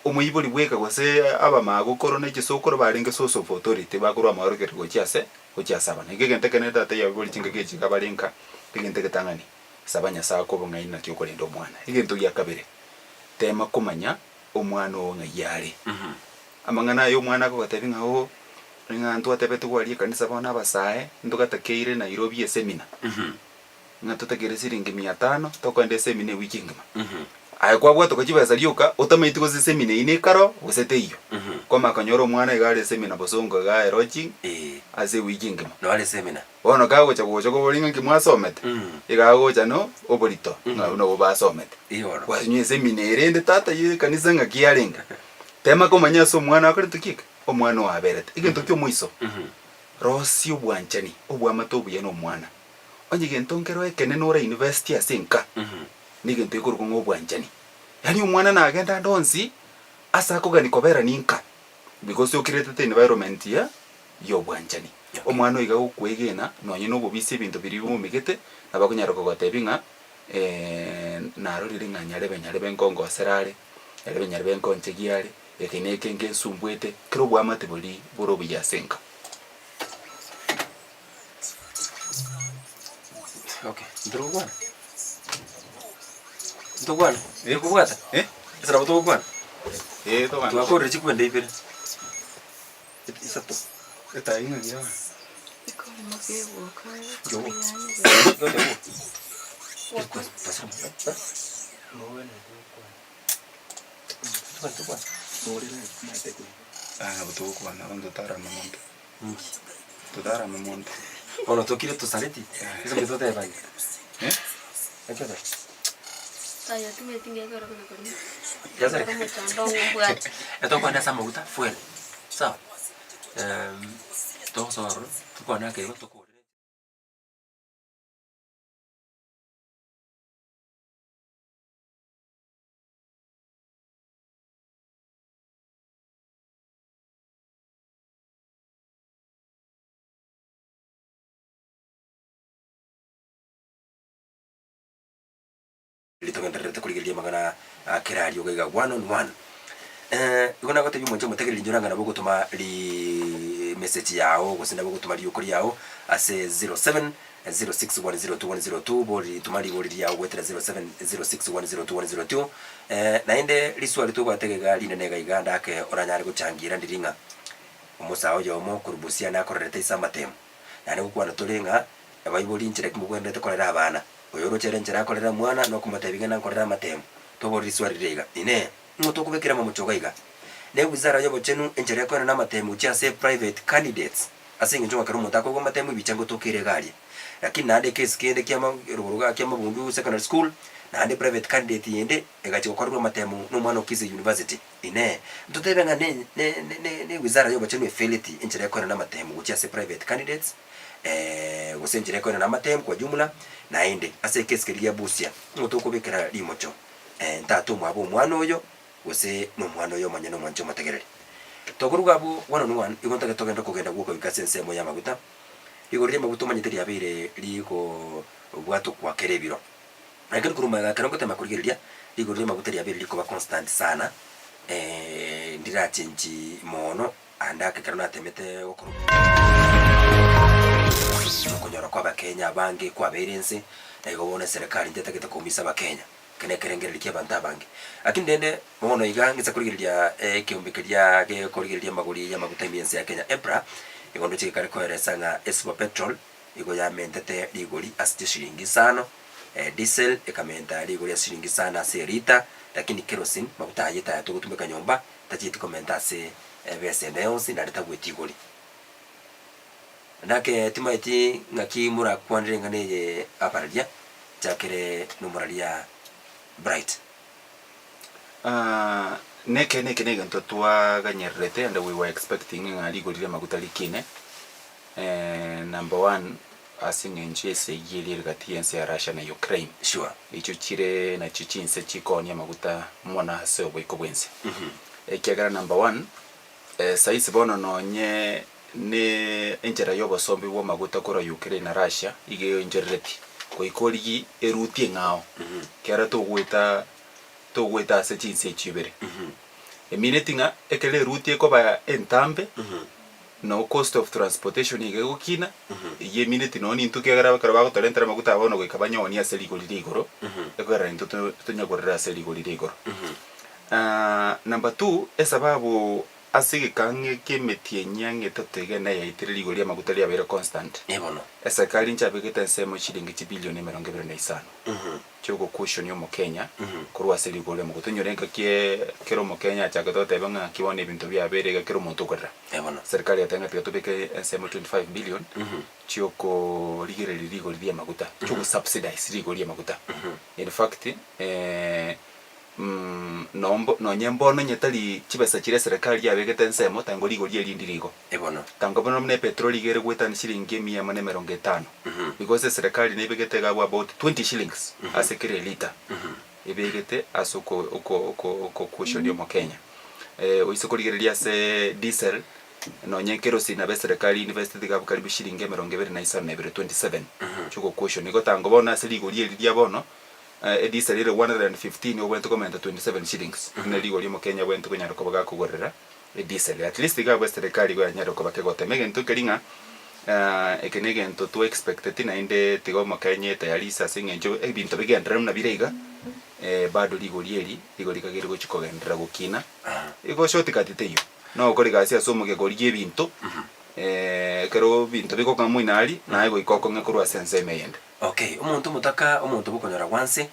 omoibori bweka gose abamagokoro ne chisokoro barenge source of authority bakorwa amaorokererio gochia ase gochia ase abana. Igo egento ekenene tata abaibori chingaki echi iga bare nka egento egetang'ani, saba Nyasae akoe obong'aini naki okorenda omwana. Egento gia kabere, tema komanya omwana oo ng'ai are. Amang'ana aya omwana akogotebia ng'a oo, ng'a ntwatebetigwe aria ekanisa bono abasae, ntogatakeire Nairobi esemina, ng'a totakeire siringi mia tano, tokoenda esemina ewiki engima. Aye kwabwatoka chibesa rioka, otamaeti gose esemina eyio nekaro gose teiyo. Kwamanya konyora omwana iga are esemina bosongo iga aye lodging, ase ewiki engima. Noare esemina. Bono kagocha gocha koboria ng'a nki mwasomete, iga agocha no oborito ng'a buna obo basomete. Igoro. Gwasinywa esemina ere ende tata ye ekanisa ng'aki yarenge. Tema komanya ase omwana akorete ki eke? Omwana oo aberete. Egento kia omoiso, rosia obwanchani obwamate obuya na omwana. Onye gento nkero ekenene ora invest ase enka, na egento gekorokwa ng'a obwanchani. Yaani omwana nagenda ande onsi, ase akogani kobera ninka, because okiretete environment ya y'obwanchani. Omwana oyo iga agokwegena nonye nobobisi ebinto biria bimomegete, nabo akonyara kogotebia ng'a narorire ng'a nyarebe nyarebe nkongosera are, nyarebe nyarebe nkonchegia are, eke na eke ngesumbuete, kera oboamate boria bore obuya ase enka. Okay, ntorogokwana? Ntokwane? Ekobwata? Eh? Ase nabo togokwana? Eh, togana. Twakorire chikwenda ibere. Isato. Etayi ng'aki yaba? Ah, nabo togokwana bono totarama monto. Totarama monto. Bono tokire tosareti, ase intwe totebani. Eh? Naki oteba? Taya timanyeti ngekora buna korwa. Yasareka. Omochando ombwate. Etokwana ase amaguta fuel, sawa? Togosoa ororo, tokwane ake igo tokore. Ritogendererete korigereria amang'ana a kera aria iga one on one. Igo nagotebia omonche omotegereri inche orang'ana bogotoma ri. Emessage yao gose nabo ogotoma riuko riao ase 0706102102 bori toma ribori riao goetera 0706102102 Naende riswali tobwate iga rinene iga iga ndake oranyare gochangira ndiri ng'a omosae oyomo korwa Busia nakorerete ase amatemo. Naende gokwana tore ng'a abaibori inchera ki mobwenerete korera abana. Oyo oroche ere enchera akorera omwana nokomotebia ng'a nankorere amatemo. Tobore riswali rire iga, Inee! Ning'o tokobekera amamocho iga iga? Ne wizara y'obochenu enchera ekoenana amatemo gochia ase private candidates ase eng'encho ng'a kera omonto akoegwa amatemo ebicha ngotoka ere iga aria. Lakini naende ekesi kende kia rogoro igaa kia Mabundu Secondary School, naende private candidate yende egachia gokorerwa amatemo na omwana o Kisii University. Inee! Ntotebe ng'a ne ne ne ne wizara y'obochenu efaileti enchera ekoenana amatemo gochia ase private candidates gose enchera ekoenana amatemo kwa jumla, naende ase ekesi keria gia Busia, ng'o tokobekera rimocho? Ntata omwabo omwana oyo, gose nomwana oyo omonyene omwanche omotegereri. Tokoruga abwo one on one, igo ntagete togende okogenda gwokoika ase ensemo y'amaguta. Rigori ri'amaguta omanyete riabeire rigobwatokwa kera ebiro. Lakini korwa magega ekero ngotema korigereria, rigori ri'amaguta riabeire rikoba constant sana, ndirachenchi mono ande ake ekero natemete gokora okonyora kwa abakenya abange kwabeire inse, na igo bono eserekari ntetagete koumisa abakenya. Eke nekerengererio ki'abanto abange. Lakini rende bono iga ng'isa korigereria ekeombe keria gekorigereria amagori y'amaguta ime y'ense ya Kenya, EPRA, igo ndoche gekare koeresa ng'a esuper petrol igo yamentete rigori ase chishilingi isano, diesel ekamenta rigori ase chishilingi isano ase elita, lakini kerosene, maguta aya etaya togotumeka nyomba, tachieti komenta ase ebesa ende yonsi naende tabueti igori. Nake timaeti ng'aki morakwanere eng'ana eye abararia, nchakere nomoraria Bright. Nekeene eke negento twaganyererete and we were expecting ng'a rigori ri'amaguta rikine. Number one, ase eng'encho y'esegi eria ere gati y'ense ya Russia na Ukraine. Sure. Echio chire nachio chinse chikoonia amaguta mono ase oboiko bw'ense. Ekiagera number one, saisi bono nonye ne enchera y'obosombi bw'amaguta korwa Ukraine na Russia iga eonchoreretie, goika origie eruti eng'ao, ekero togoeta togoeta ase chinse echio ibere. Emineti ng'a ekero eruti ekoba entambe, no cost of transportation iga egokina, eyio emineti nonye nintwe ekiagera ekero bagotorentera amaguta aya bono goika banyonie ase rigori ria igoro, ekogera intwe to tonyagorere ase rigori ria igoro. Number two, esababu Ase egekang'e ki'emetienyi ang'e etato iga nayaitire rigori ri'amaguta riabeire constant. Ee bono. Eserikari nchabegete ensemo chiringi chibilioni 25 chi'ogokushonia Omokenya korwa ase rigori ri'amaguta. Onyore engaki kera Omokenya achagete goteba ng'a naki bono ebinto biabeire iga kera omonto okorera. Ee bono. Serikari yateba ng'a tiga tobeke ensemo 25 billion chi'okorigereria rigori ri'amaguta, chi'ogosubsidize rigori ri'amaguta. In fact, Nombo, nonye mbono onye tari chibesa chiria eserekari yabegete ensemo, tango rigori erindi rigo. Eh bono. Tango bono buna epetroli iga ere goetania chiringi emia emo na emerongo etano. Because eserekari nebegete iga abwo about 20 shillings ase kera elita. Ebegete ase oko oko oko okokueshonia omokenya. Oise korigereria ase diesel, nonye kerosene nabo eserekari invested iga abwo karibu shiringi emerongo ebere na isano na ibere, 27, chiogokueshonia. Igo tango bono ase rigori eri ria bono, Edisel ere 115 obwenerete komenta 27 shillings buna rigori omokenya abwenerete konyara koba gakogorera edisel. At least iga abwo eserekari igo yanyarire koba kegotema egento keria ng'a eke negento twa expecteti naende tiga omokenya etayarise ase eng'encho ebinto bigenderere buna bire iga bado rigori eri nigo rikagere gochia kogenderera gokina. Igo shortcut teiyo, nogokora egasi ase omogegori gi'ebinto ekero ebinto bigokong'a moino aria naye goika okong'e korwa ase ensemo eyende. Okay, omonto omotaka, omonto bw'okonyora gwanse,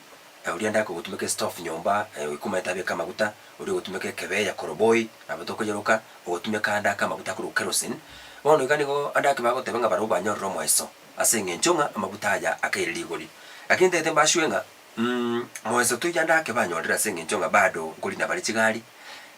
oria ande akogotumeka estove nyomba, goika omanyete abeke amaguta, oria ogotumeka ekebeya koroboi, nabo tokoyeroka, ogotumeka ande ake amaguta akorokwa kerosene. Bono iga nigo ande ake bagoteba ng'a barabwo banyorire omoeso, ase eng'encho ng'a amaguta aya akeire rigori. Lakini ntagete mbasue ng'a moeso toiyo ande ake banyorire ase eng'encho ng'a bado nkorina bare chigari,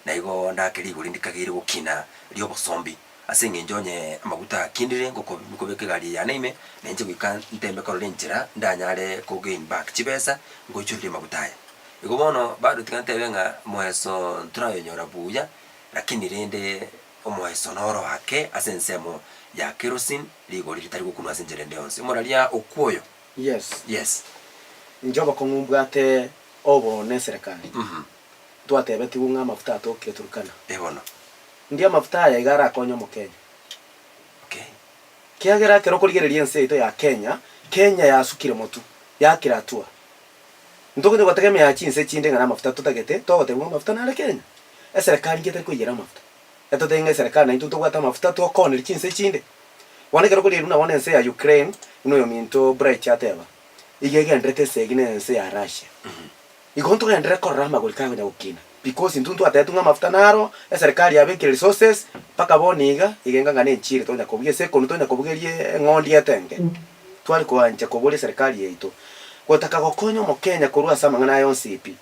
na igo ande ake rigori ndikageire gokina ri'obosombi. Ase engencho onye amaguta akindire nkobeka egari eye yane ime, na inche goika ntembe korora enchera ndanyare ko gain back chibesa ngoichorerie amaguta aya. Igo bono bado tiga ntebe ng'a moeso ntorayonyora buya, lakini rende omoeso noro ake ase ensemo ya kerosene rigori ritari gokunwa ase enchera ende yonsi. Omoraria okwo oyo. Yes. Yes. Inche obokong'u mbwate obo neserekari. Twatebetigwe ng'a amafuta atokire Turkana. Eh bono. Ndi amafuta aya iga arakonye omokenya. Kiagera ekero okorigereria ense yaito ya Kenya, Kenya yasukire motwe, yakire hatua. Ntokonya gotegemea chinse chinde ng'a namafuta totagete, togotebigwa ng'a amafuta nare Kenya. Eserekari inki etari koiyera amafuta? Etotebie ng'a eserekari naintwe ntobwate amafuta tokooneria chinse chinde. Bono ekero okorigereria buna bono ense ya Ukraine, buna oyominto Bright ateba, iga egenderete esegi na ense ya Russia. Igo ntogenderere korora amagori kagonya gokina because intwe ntwatebiwe ng'a amafuta naro, eserekari yabekire resources, mpaka bono iga, iga enga ng'a nenchiri tonya kobugia ase ekonu tonya kobugeria eng'ondi etenge. Tware koancha koboria eserekari yaito, gotaka gokonya omokenya korwa ase amang'ana aya onsi pi,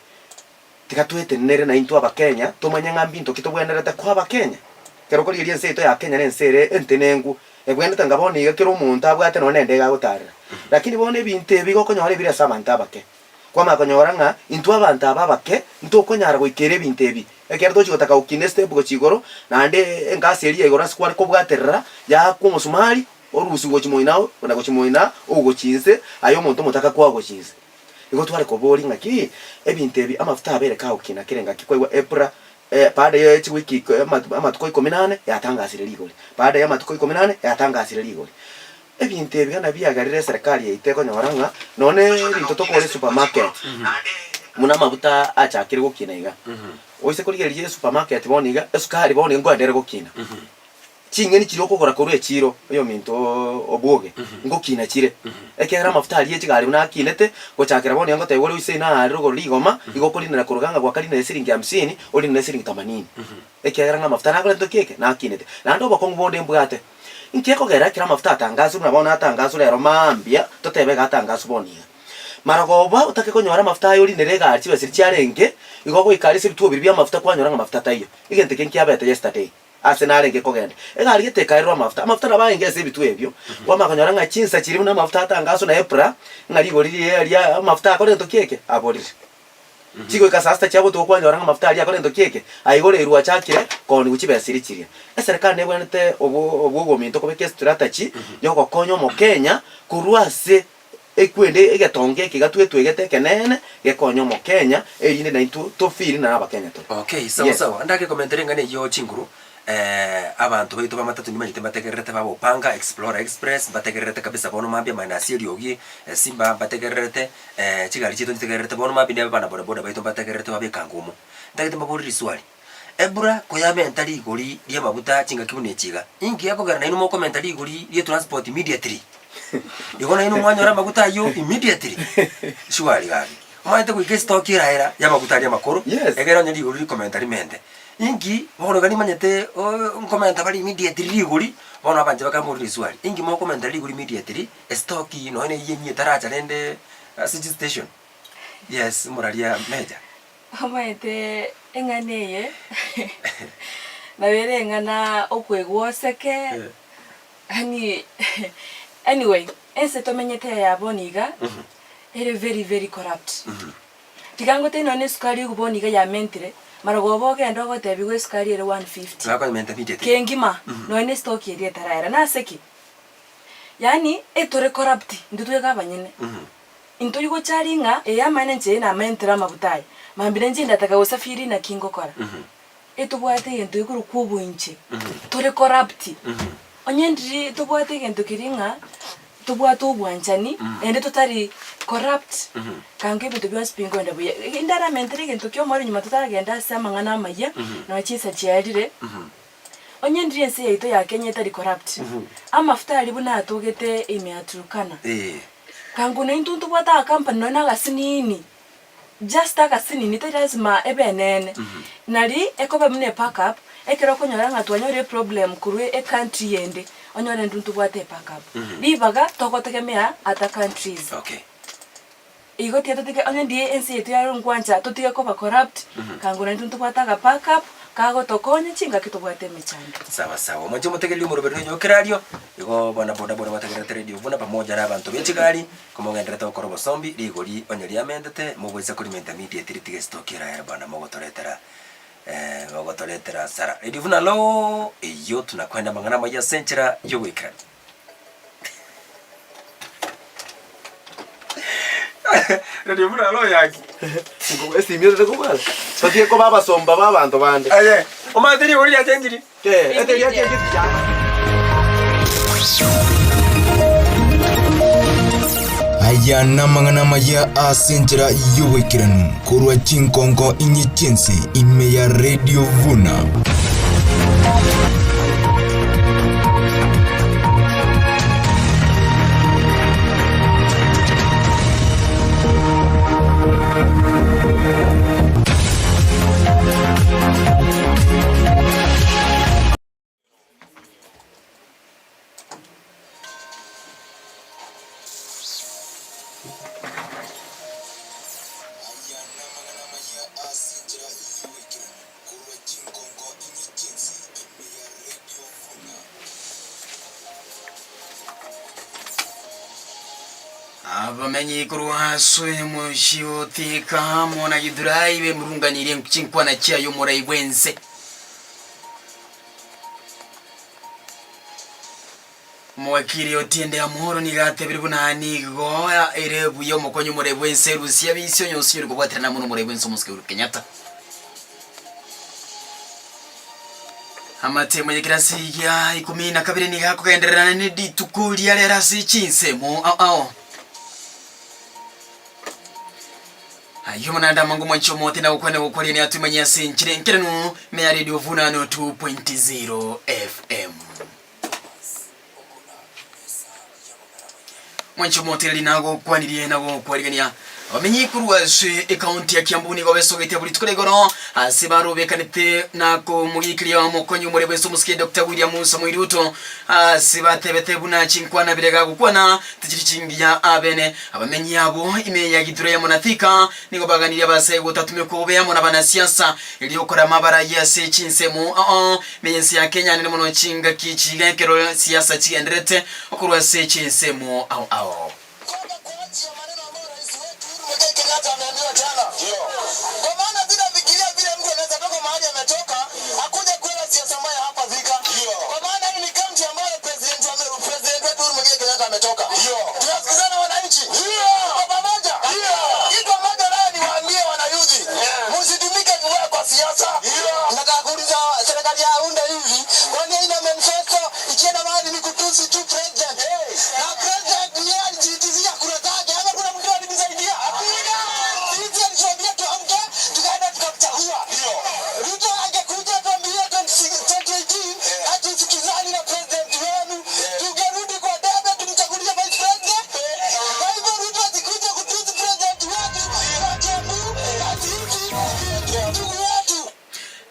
tiga twetenenere naintwe abakenya tomanye ng'a mbinto ki tobwenerete koa abakenya. Ekero okorigereria ense yaito ya Kenya na ense ere entenengu, ebwenerete ng'a bono iga kera omonto abwate nonye na endege agotarera. Lakini bono ebinto ebi igo okonyora ebire ase abanto abake. Kwamanya konyora ng'a intwe abanto aba abake ntokonyara goikera ebinto ebi, ekero tochia gotaka gokina estep gochia igoro, naende engasi eria ya igoro ase kware kobwaterera, yaakwa omosumari, orusiwe gochia moino ao na gochia moino aa, ogochia inse, aye omonto omotaka kwagochia inse. Igo tware koboria ng'aki, ebinto ebi amafuta abere kagokina kera engaki kwaigwa epura, baada ya chiwiki iko amatuko ikomi na ane yatangasire rigori, baada ya amatuko ikomi na ane yatangasire rigori. Ebinto ebi buna biagerire eserekari yaito ekonyora ng'a nonye ebinto tokogora esupermarket, buna amabuta achakire gokina iga, oise korigereria esupermarket bono iga, esukari bono iga nkoenda ere gokina. Ching'eni chiria okogora korwa echiro, oyominto obwoge, ngokina chire, ekiagera amafuta aria echigari buna akinete, gochakera bono iga ngotebiwa ore oise ina aare rogoro rigoma, igo okorinera korwa ng'a gwakarinera esiringi hamsini, orinere esiringi themanini. Ekiagera ng'a amafuta nakorentwe ki eke? Nakinete. Naende obokong'u bonde mbwate. Inki ekogera ekero amafuta atangasirwe na bono atangaswe rero mambia, totebe iga atangaswe bono iga. Marogoba otake konyora amafuta aya orinere egari chibesa chiria chiarenge, igo ogoika aria ase ebituo biria bi'amafuta kwanyora ng'a amafuta taiyo. Egento eke nkiabete yesterday, ase narenge kogenda. Egari gete ekaererwa amafuta, amafuta nabo arenge ase ebituo ebio, kwamanya konyora ng'a chinsa chiria buna amafuta atangaswe na EPRA, ng'a rigori riria ria amafuta akore gento ki eke? Aborire. Chigoika saa sita chia botuko kwanyora ng'a amafuta aria akore gento ki eke? Aigoreirwe achakire koonigwa chibesa chiria chiria. Eserekari nebwenerete obo obwogominto kobeka estrategy yogokonya omokenya korwa ase ekwende egetonga eke iga twetwegete ekeneene gekonye omokenya erinde naintwe to feel na abakenya tore. Okay, sawa Yes. sawa. Ndake komentera eng'ana eyio chinguru, abanto baito b'amatatu nimanyete mbategererete baba Opanga, Explorer Express, mbategererete kabisa bono mambia minus eriogi, Simba mbategererete, Chigari chiaito nchitegererete bono mambia niabe abana bodaboda baito mbategererete babe ekangumu. Ntagete mbaborie riswali, Ebura koyamenta rigori ri'amaguta chingaki buna echi iga, inki ekogera nainwe mokomenta rigori rie transport immediately? Igo nainwe mwanyora amaguta ayio immediately? Surely gaki. Omanyete goika estock eraera y'amaguta aria amakoro, Yes. egere onye rigori rikomenta rimente. Inki bono iga nimanyete nkomenta bare immediately rigori, bono abanche bakamboria riswali, inki mokomenta rigori immediately, Estoki nonya neyio enyia etaracha rende ase chistation. Yes, omoraria Major. Omanyete eng'ana eye nabo ere eng'ana okoigwa oseke yaani anyway ense tomenyete eye ya bono iga ere very very corrupt. Tiga ngotebie nonya na esukari eye bono iga yamentire, marogoba ogende ogotebiwa esukari ere 150 Bakoyementa immediately. kengima nonya na estoki eria etaraera. Nase ki? Yaani etore corrupt intwe tweka abanyene. Intori gochari ng'a ee amaene inche ee namaentire amabuta aya, mambia ninche ndataka gosafiri naki ngokora. Etobwate egento gekorokwa oboinche, tore corrupt. Onye ndiri tobwate egento keria ng'a tobwate obwanchani naende totari corrupt, kango ebinto bionsi pi nkoenda buya. Indaramentere egento kia omoerio nyuma totaragenda ase amang'ana amayia, nonya chinsa chiarire. Onye ndiri ense yaito ya Kenya etari corrupt, amafuta aria buna atogete ime ya Turkana, kango naintwe ntobwate agacompany nonya na agasinini, just agasinini tari lazima ebe enene, nari ekoba buna epackup, ekero okonyora ng'a twanyorire eproblem korwa ecountry ende, onyore intwe ntobwate epackup. Ribaga togotegemea other countries. Okay. Igo tiga totige onye ndiye ense yaito yare nkwancha totige koba corrupt, kango naintwe ntobwate aga back up kagotokonya chingaki tobwate emechando. Sawa sawa, omoche omotegereri omoroberi nonya okere ario, igo bana boda boda bategererete radio buna pamoja na abanto be chigari, komogendererete gokora obosombi, rigori onye riamentete, mogoisa korimenta immediately ritige stock eraere bana mogotoretera mogotoretera hasara. Radio buna aloo, eyio tunakwenda amang'ana amaya ase enchera yogoikerana. Radio buna alo yaki. Esimi otete kobwata. Totige koba abasomba ba abanto bande. Aye, omanyete rigori riachenchiri. Eh, ete riachenchiri. Aya namang'ana amaya ase enchera y'oboikeranu korwa chinkonko inye chi'ense ime ya Radio Vuna. Aya namang'ana amaya ase enchera y'oboikeranu korwa chingongo inye chi'ense ime ya Radio Vuna. Abamenyi korwa ase omochie o Thika amo na Githurai bemurunganirie chinkwana chiaye omorai bw'ense. Omowakiri Otiende Amolo nigo atebire buna nigo ere buya omokonyi omorai bw'ense Rusia Bisi onyonsi ori kobwaterana amo nomorai bw'ense omosike Uhuru Kenyatta. Amatemo y'ekerasi gia ikomi na kabere nigo akogendererana ne rituko ria rero ase chinsemo ao ao. Ayio omonanda amange omwanchi omote na gokwana gokwaria niatwemanyie ase enchera enkeranu ime ya Radio Vunano 2.0 FM. Mwanche omotereri nagokwanirie na gokwarigania abamenyi korwa ase ekaunti ya Kiambu nigo besogete buri rituko ria igoro ase barobekanete na komogikiria omokonyi omore bwense omosike Dr. William Samoei Ruto ase batebete buna chinkwana bire gagokwana tichiri chingiya abene abamenyi abo ime ya Githurai amo na Thika nigo baganirie abasae gotatumekwa bobe amo nabanasiasa erio korama abarai ase chinsemo ao Ime y'ense ya Kenya nere mono chingaki chiga ekero siasa chigendererete okorwa ase chinsemo ao ao.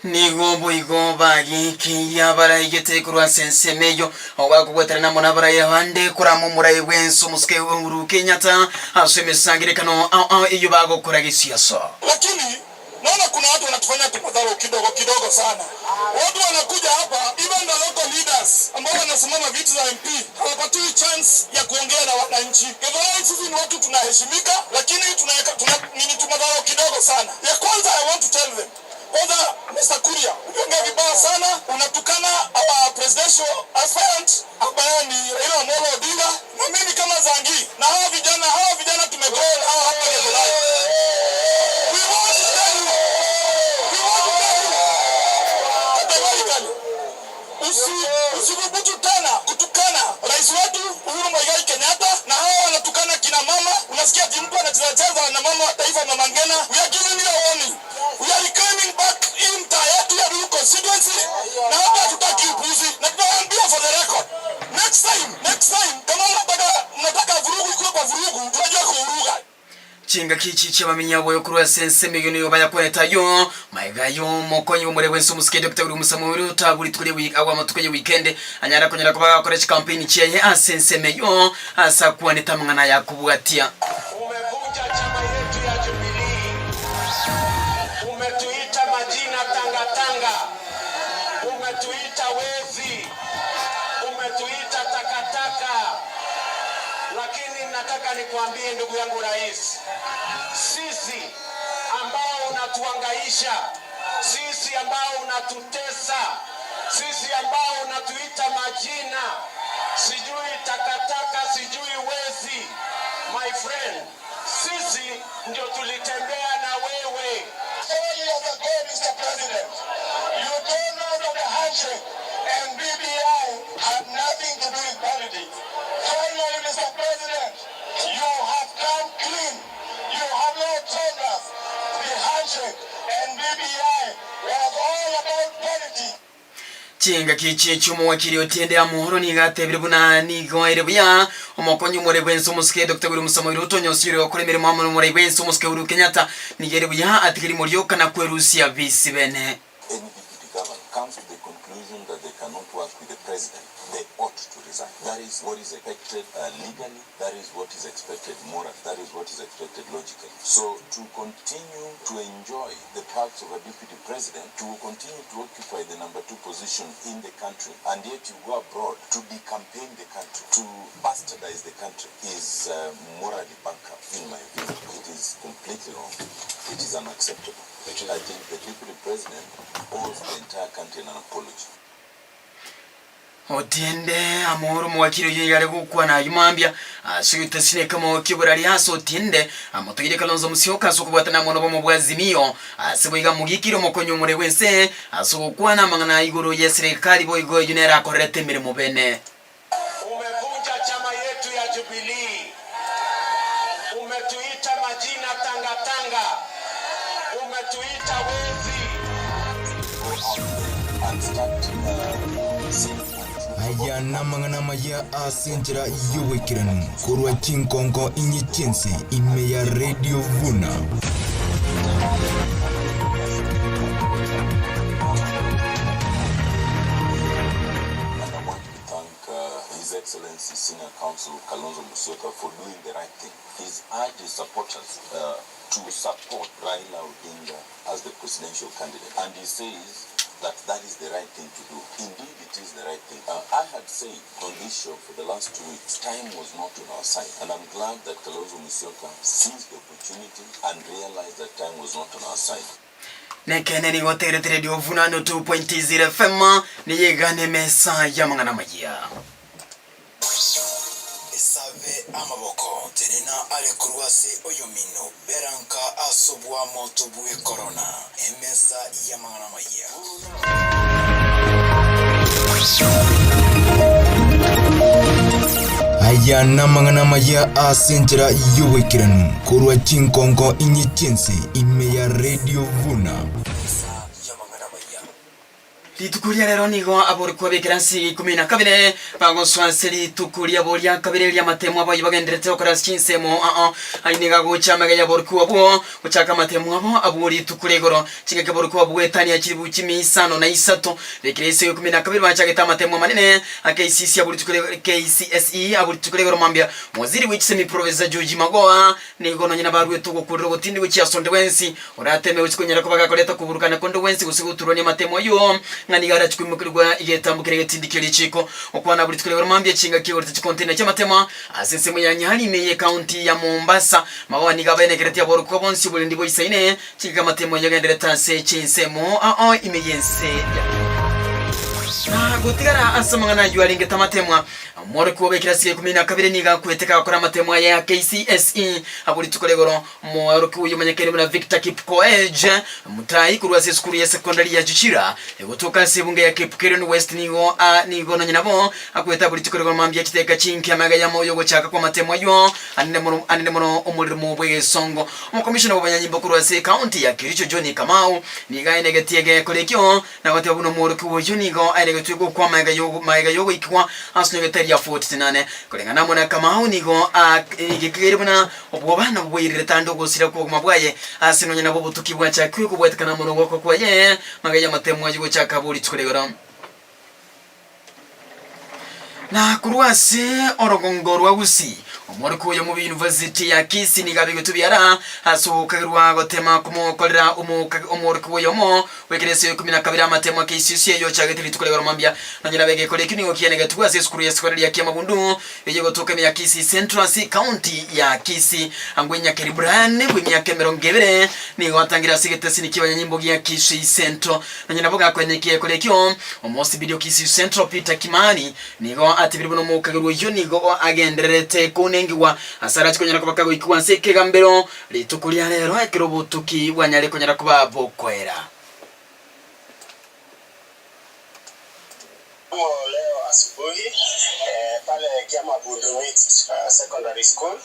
Nigo boigo bagikeirie abaraigete korwa ase ensemo eyio, abwo bakobwaterana amo nabarai abande korama omorai bw'ense omosike Uhuru Kenyatta ase emesangererekano ao ao eyio bagokora gesiasa. Lakini naona kuna watu wanatufanya tumadharau kidogo kidogo sana. Watu wanakuja hapa even the local leaders ambao wanasimama viti za MP hawapatiwi chance ya kuongea na wananchi. Githurai sisi ni watu tunaheshimika, lakini tunaweka tuna, nini tumadharau kidogo sana. Ya kwanza I want to tell them Kwanza Mr. Kuria, uliongea vibaya sana, unatukana our presidential aspirant ambaye ni Raila Amolo Odinga, na mimi kama Zangi na hawa vijana hawa vijana tumegrow hawa hapa Githurai. We want to tell you, we want to tell you categorically, usi usithubutu tena kutukana rais wetu Uhuru Muigai Kenyatta, na hawa wanatukana kina mama. Unasikia ati mtu anacheza cheza na mama wa taifa Mama Ngina. We are giving you a warning. We are reclaiming back hii mtaa yetu ya Ruiru constituency, na hapa hatutaki upuzi, na tunawaambia for the record, next time, next time kama mnataka mnataka vurugu ikuwe kwa vurugu, tunajua kuvuruga. Chingaki echi chi'abamenyi aboyo korwa ase ensemo eyio nigo bayakwanete ayio, Magega y'omokonyi bw'omorembe bw'ense omosike Doctor William Samoei Ruto agwo rituko ria wiki agwo amatuko ya weekend anyare konyora koba agakora chikampeni chiaye ase ensemo eyio ase akwanete amang'ana aya akobwatia. Umevunja chama yetu ya Jubilee, umetuita majina tangatanga, umetuita wezi, umetuita takataka, lakini nataka nikuambie ndugu yangu rais, sisi ambao unatuangaisha, sisi ambao unatutesa, sisi ambao unatuita majina sijui takataka, sijui wezi, my friend, sisi ndio tulitembea na wewe. 4 years ago, Mr. President, you don't know that the handshake and BBI had nothing to do with politics. Finally, Mr. President, you have come. Chingaki echi chi'omowakiri Otiende Amoro nigo atebire buna nigo ere buya omokonyi omorei bw'ense omosike Doctor William Samoei Ruto onyosire gokora emeremo amo nomorei bw'ense omosike Uhuru Kenyatta nigo ere buya atige rimo rioka na kwerusia bisi bene. Any deputy governor comes to the conclusion that they cannot work with the president, they ought to resign. That is what is expected legally, that is what is expected morally, that is what is expected logically. So to continue to enjoy the perks of a deputy president, to continue to occupy the number 2 position in the country and yet you go abroad to decampaign the country, to bastardize the country is morally bankrupt in my view. It is completely wrong. It is unacceptable. I think the deputy president owes the entire country an apology. Otiende amore omowakili oyio iga are gokwana ayio mambia ase ogotasina ekemo ki'oborari ase Otiende amotogirie Kalonzo Musyoka ase okobwatana amo nobomo bwa Azimio ase boigo amogikire omokonyi omore bw'ense ase ogokwana amang'ana igoro y'eserekari boigo eyio nere akorerete emeremo bene. Umevunja chama yetu ya Jubilee, umetuita majina tanga tanga, umetuita wezi. Aya namang'ana amaya ase enchera y'oboikeranu korwa chinkonko inye chi'ense ime ya Radio Vuna. His Excellency Senior Counsel Kalonzo Musyoka for doing the right thing. He's urged his supporters to support Raila Odinga as the presidential candidate and he says that that is the right thing to do. Indeed it is the right thing. I had said on this show for the last 2 weeks time was not on our side and I'm glad that Kalonzo Musyoka seized the opportunity and realized that time was not on our side. Nekeene nigo otegerete Radio Vunano 2.0 FM, niyo egana emesa y'amang'ana amayia. Esabe amaboko, tenena are korwa ase oyomino, bera nka ase oboamo tobue korona. Emesa y'amang'ana amayia. Aya namang'ana amaya ase enchera y'oboikeranu korwa chinkonko inye chi'ense ime ya Radio Vuna. Rituko ria rero nigo aborokigwa b'ekerasi gia ikomi na kabere bagosoa ase rituko riabo ria kabere ri'amatemo abayio bagendererete gokora ase chinsemo ao. Ayio nigo agocha amaiga y'aborokigwa abwo gochaka amatemo abo abwo rituko ria igoro. Chingaki aborokigwa abwo goetania chilifu chimia isano na isato b'ekerasi gia ikomi na kabere bachagete amatemo amanene a KCC abwo rituko ria KCSE abwo rituko ria igoro mambia. Omowaziri bwe chisemi Professor George Magoha nigo nonya nabaruete ogokurera ogotindi gochia ase onde bwensi Orateme gochia konyara koba gakoreta koburukana konde gwensi gose goturwania amatemo ayio, ng'a nigo arachie koimokerigwa egetambo keria getindi kie richiiko. Okwana buri rituko ri'igoro mambia chingaki igorete chikonteina chi'amatemo ase ensemo ya Nyali ime y'ekaunti ya Mombasa. Magoa nigo abaenekeretie aborokigwa bonsi oborendi boisaine chingaki amatemo ayio agendererete ase chinsemo ao ime y'ense ya Kenya. Na gotigara ase amang'ana ayio arengete amatemwa, omworokigwa bw'ekerasi gia ikomi na kabere nigo akwete kagokora amatemo aye ya KCSE abwo rituko ri'igoro. Omoarokia oyio omanyekaine buna Victor Kipkoech Mutai korwa ase esukuru ya sekondari ya Chichira egotoka ase ebunge ya Kipkelion West nigo a nigo nonye nabo akwete abwo rituko rigoro mambia chidakika chinke amaiga yamo yogochaka kw'amatemo ayio anene mono anene mono omorimo bw'egesongo. Omokomishona bw'abanyanyimbo korwa ase ekaunti ya Kericho John Kamau nigo aenegetie egekora ekio na goteba buna omoorokigwa oyio nigo aenegetwe gokwa magega yogo magega yogoikigwa ase onyegetari ya Fort Tenane. Koreng'ana amo na Kamau nigo a egekegeire buna Obwoba nabwo bwairerete ande ogosira kw'obogima bwaye, ase nonya nabo obotuki bwachakire kobwatekana amo nogokwa kwaye, magega y'amatemo ayio gochaka abwo rituko rigoro. Na korwa ase orogongo rwa Gusii, omworokigwa oyomo bw'University ya Kisii nigo abegwetwe biara ase ogokagerwa gotema komokorera omworokigwa oyomo bw'ekeresi ya ikomi na kabere amatemo a KCSE eyio ochagete rituko rigoro mambia. Nonya nabo egekora ekio nigo kianegetwe ase esukuru ya sekondari ya Kiamabundu Eye gotoka ime ya Kisii Central ase ekaunti ya Kisii. Angwe Nyakeri Brian bw'emiaka emerongo ebere nigo atangire ase egetesini ki'abanyanyimbo gia Kisii Central. Nonya nabo gakonya ekiekora ekio, omosibiri o Kisii Central Peter Kimani nigo atebire buna omokagerwa oyio nigo agendererete konengigwa ase arache konyara koba kagoikigwa ase ekegambero rituko ria rero ekero obotuki bwanyare konyara koba bokoera. Mnamo leo asubuhi pale Kiamabundu Mixed Secondary School,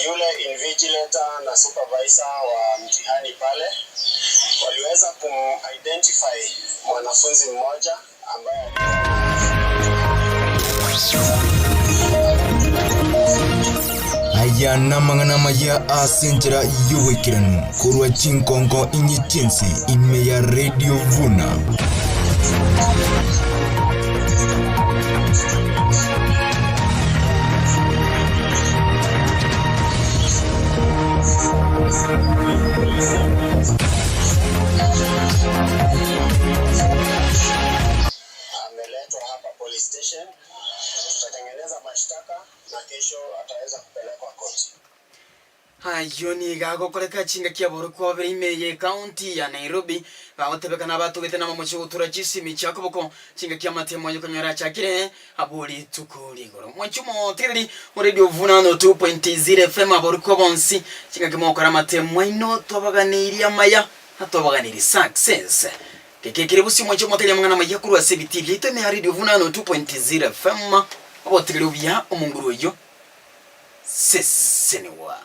yule invigilator na supervisor wa mtihani pale waliweza kum-identify mwanafunzi mmoja ambaye Aya namang'ana amaya ase enchera y'oboikeranu korwa chinkonko inye chi'ense ime ya Radio Vuna. Ameletwa hapa police station, tutatengeneza mashtaka na kesho ataweza kupelekwa koti. Ayio nigo agokoreka chingaki aborokigwa babere ime y'ecounty ya Nairobi bagotebekana abatogete namamochi gotura chisimi chia koboko chingaki amatemo aye konyora achakire abwo rituko rigoro. Mwanche omotegereri o Radio Vunano 2.0 FM aborokigwa bonsi chingaki mogokora amatemo aino twabaganeirie amaya na twabaganeirie success. Geke kere bosio mwanche omotegereri amang'ana amaya korwa ase ebitii biaito ime ya Radio Vunano 2.0 FM obotegereri obuya omonguru oyio Sesenigwa.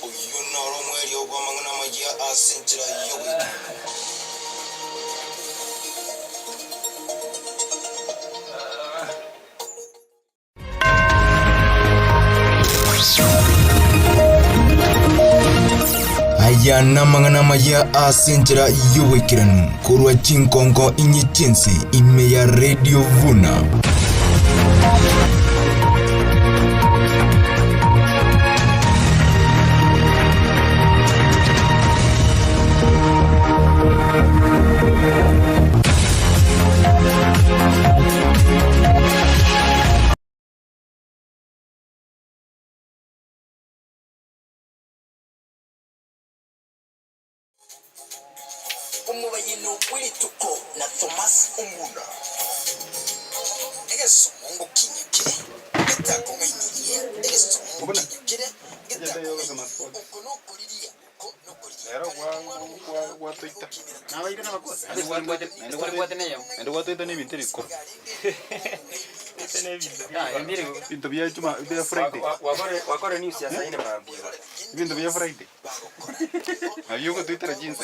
Oyio noro omwerio bw'amang'ana amayia ase enchera y'ogoikeranu. Aya namang'ana amaya ase enchera y'oboikeranu korwa chinkonko inye chi'ense ime ya Radio Vuna. Omobayeno bw'rituko na Thomas Omuna. Egesomongo kinyekire getakong'ainirie, egesomongo kinyekire getakong'ainirie, oko nokoriria, oko nokoriria. Ebinto bia Juma bia Friday. Ebinto bia Friday. Nabio ogotoitera chinsa.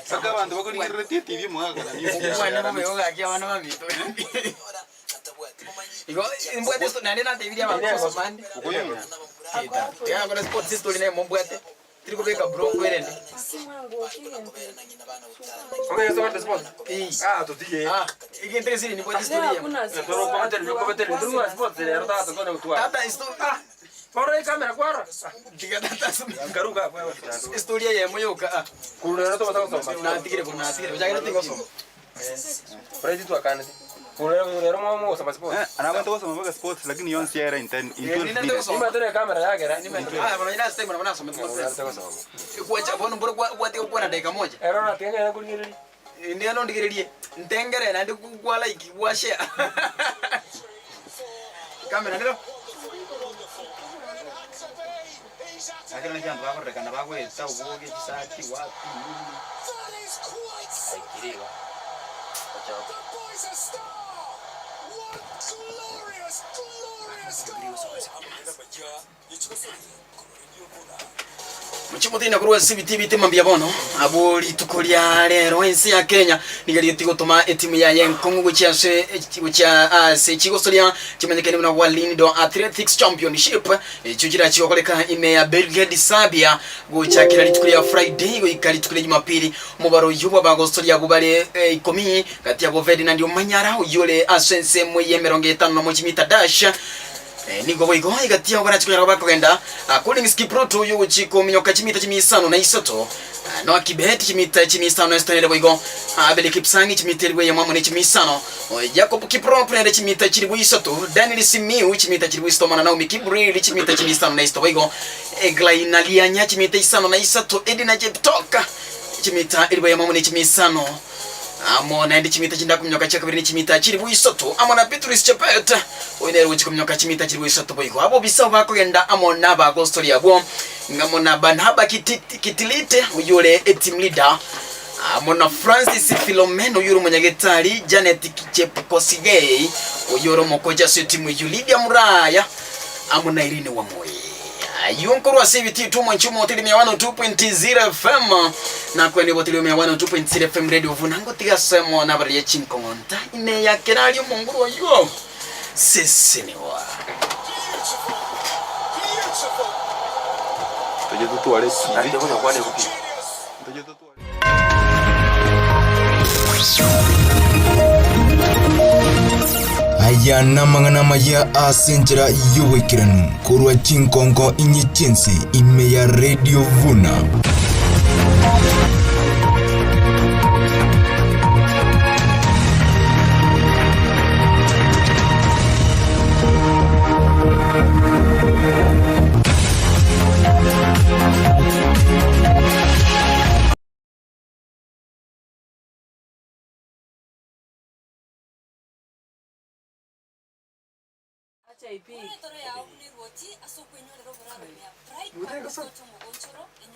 Mpaka abanto bakorigereretie etibi omogaka na news ya Alhamisi. Okoyonga. Nabwate gosoma mpaka sports lakini yonsi yaera in 10 in 12 minutes. Lakini naki abanto bakorekana bagoeta oboge chisati wapi nini. Mochie korwa ase ebitii biaito mambia bono, abwo rituko ria rero ense ya Kenya nigo rigetie gotoma etimu yaye enkong'u gochia ase gochia ase chigosoria chimanyekene buna Walindo Athletics Championship echio chirachie gokoreka ime ya Belgrade Serbia gochakera rituko ria Friday goika rituko ria Jumapili. Omobaro oyio bw'abagosoria abwo bare ikomi gati yabo Ferdinand Omanyala oyio ore ase ensemo y'emerongo etano nomo chimita dash Nigo boigo egati yabo barache konyora bakogenda Collins Kipruto oyio ogochia kominyoka chimita chimia isano na isato, Noah Kibet chimita chimia isano na isato nere boigo Abel Kipsang chimita elifu eyemo amo ne chimia isano, Jacob Kiprop nere chimita chilifu isato, Daniel Simiu chimita chilifu isato amo na Naomi Kibril chimita chimia isano na isato boigo Eglaina Lianya chimita isano na isato, Edina Cheptoka chimita elifu eyemo amo ne chimia isano. Amo naende chimita chinde akominyoka chia kabere ne chimita chilifu isato, amo na Beatrice Chebet, oyo nere ogochia kominyoka chimita chilifu isato boigo. Abobisa abo bakogenda amo nabagostori abwo, ng'amo na Barnaba Kitilite, oyio ore eteam leader, amo na Francis Philomena, oyio ore omonyagetari, Janet Chepkosigei, oyio ore omokocha ase etimu eyio, Lydia Muraya, amo na Irene Wamoi. Ayio nkorwa ase ebititu omonche omoteri 102.0 FM nakwene boteri 102.0 FM radio buna ngotiga asemo nabareria chinkong'onta ime ya kerari omonguru oyio seseniwa. Toche totware TV. Toche totware. Aya namang'ana amaya ase enchera y'oboikeranu korwa chinkonko inye chi'ense ime ya Radio Vuna.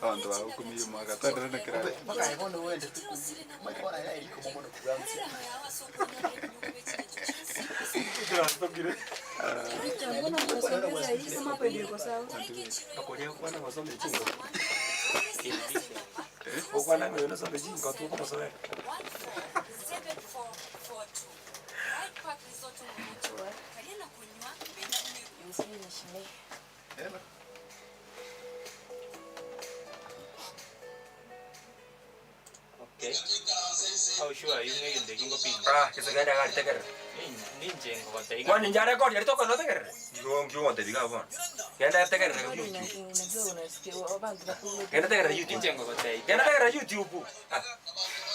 Abanto bagokumia omwaka twenderere na kera Ah, gese genda gari tegerera. Kwani inche arekodi aria tokona otegerere? Igo nki ogontebia iga bono? Genda tegerera YouTube. Genda tegerera YouTube. Genda tegerera YouTube. Ah.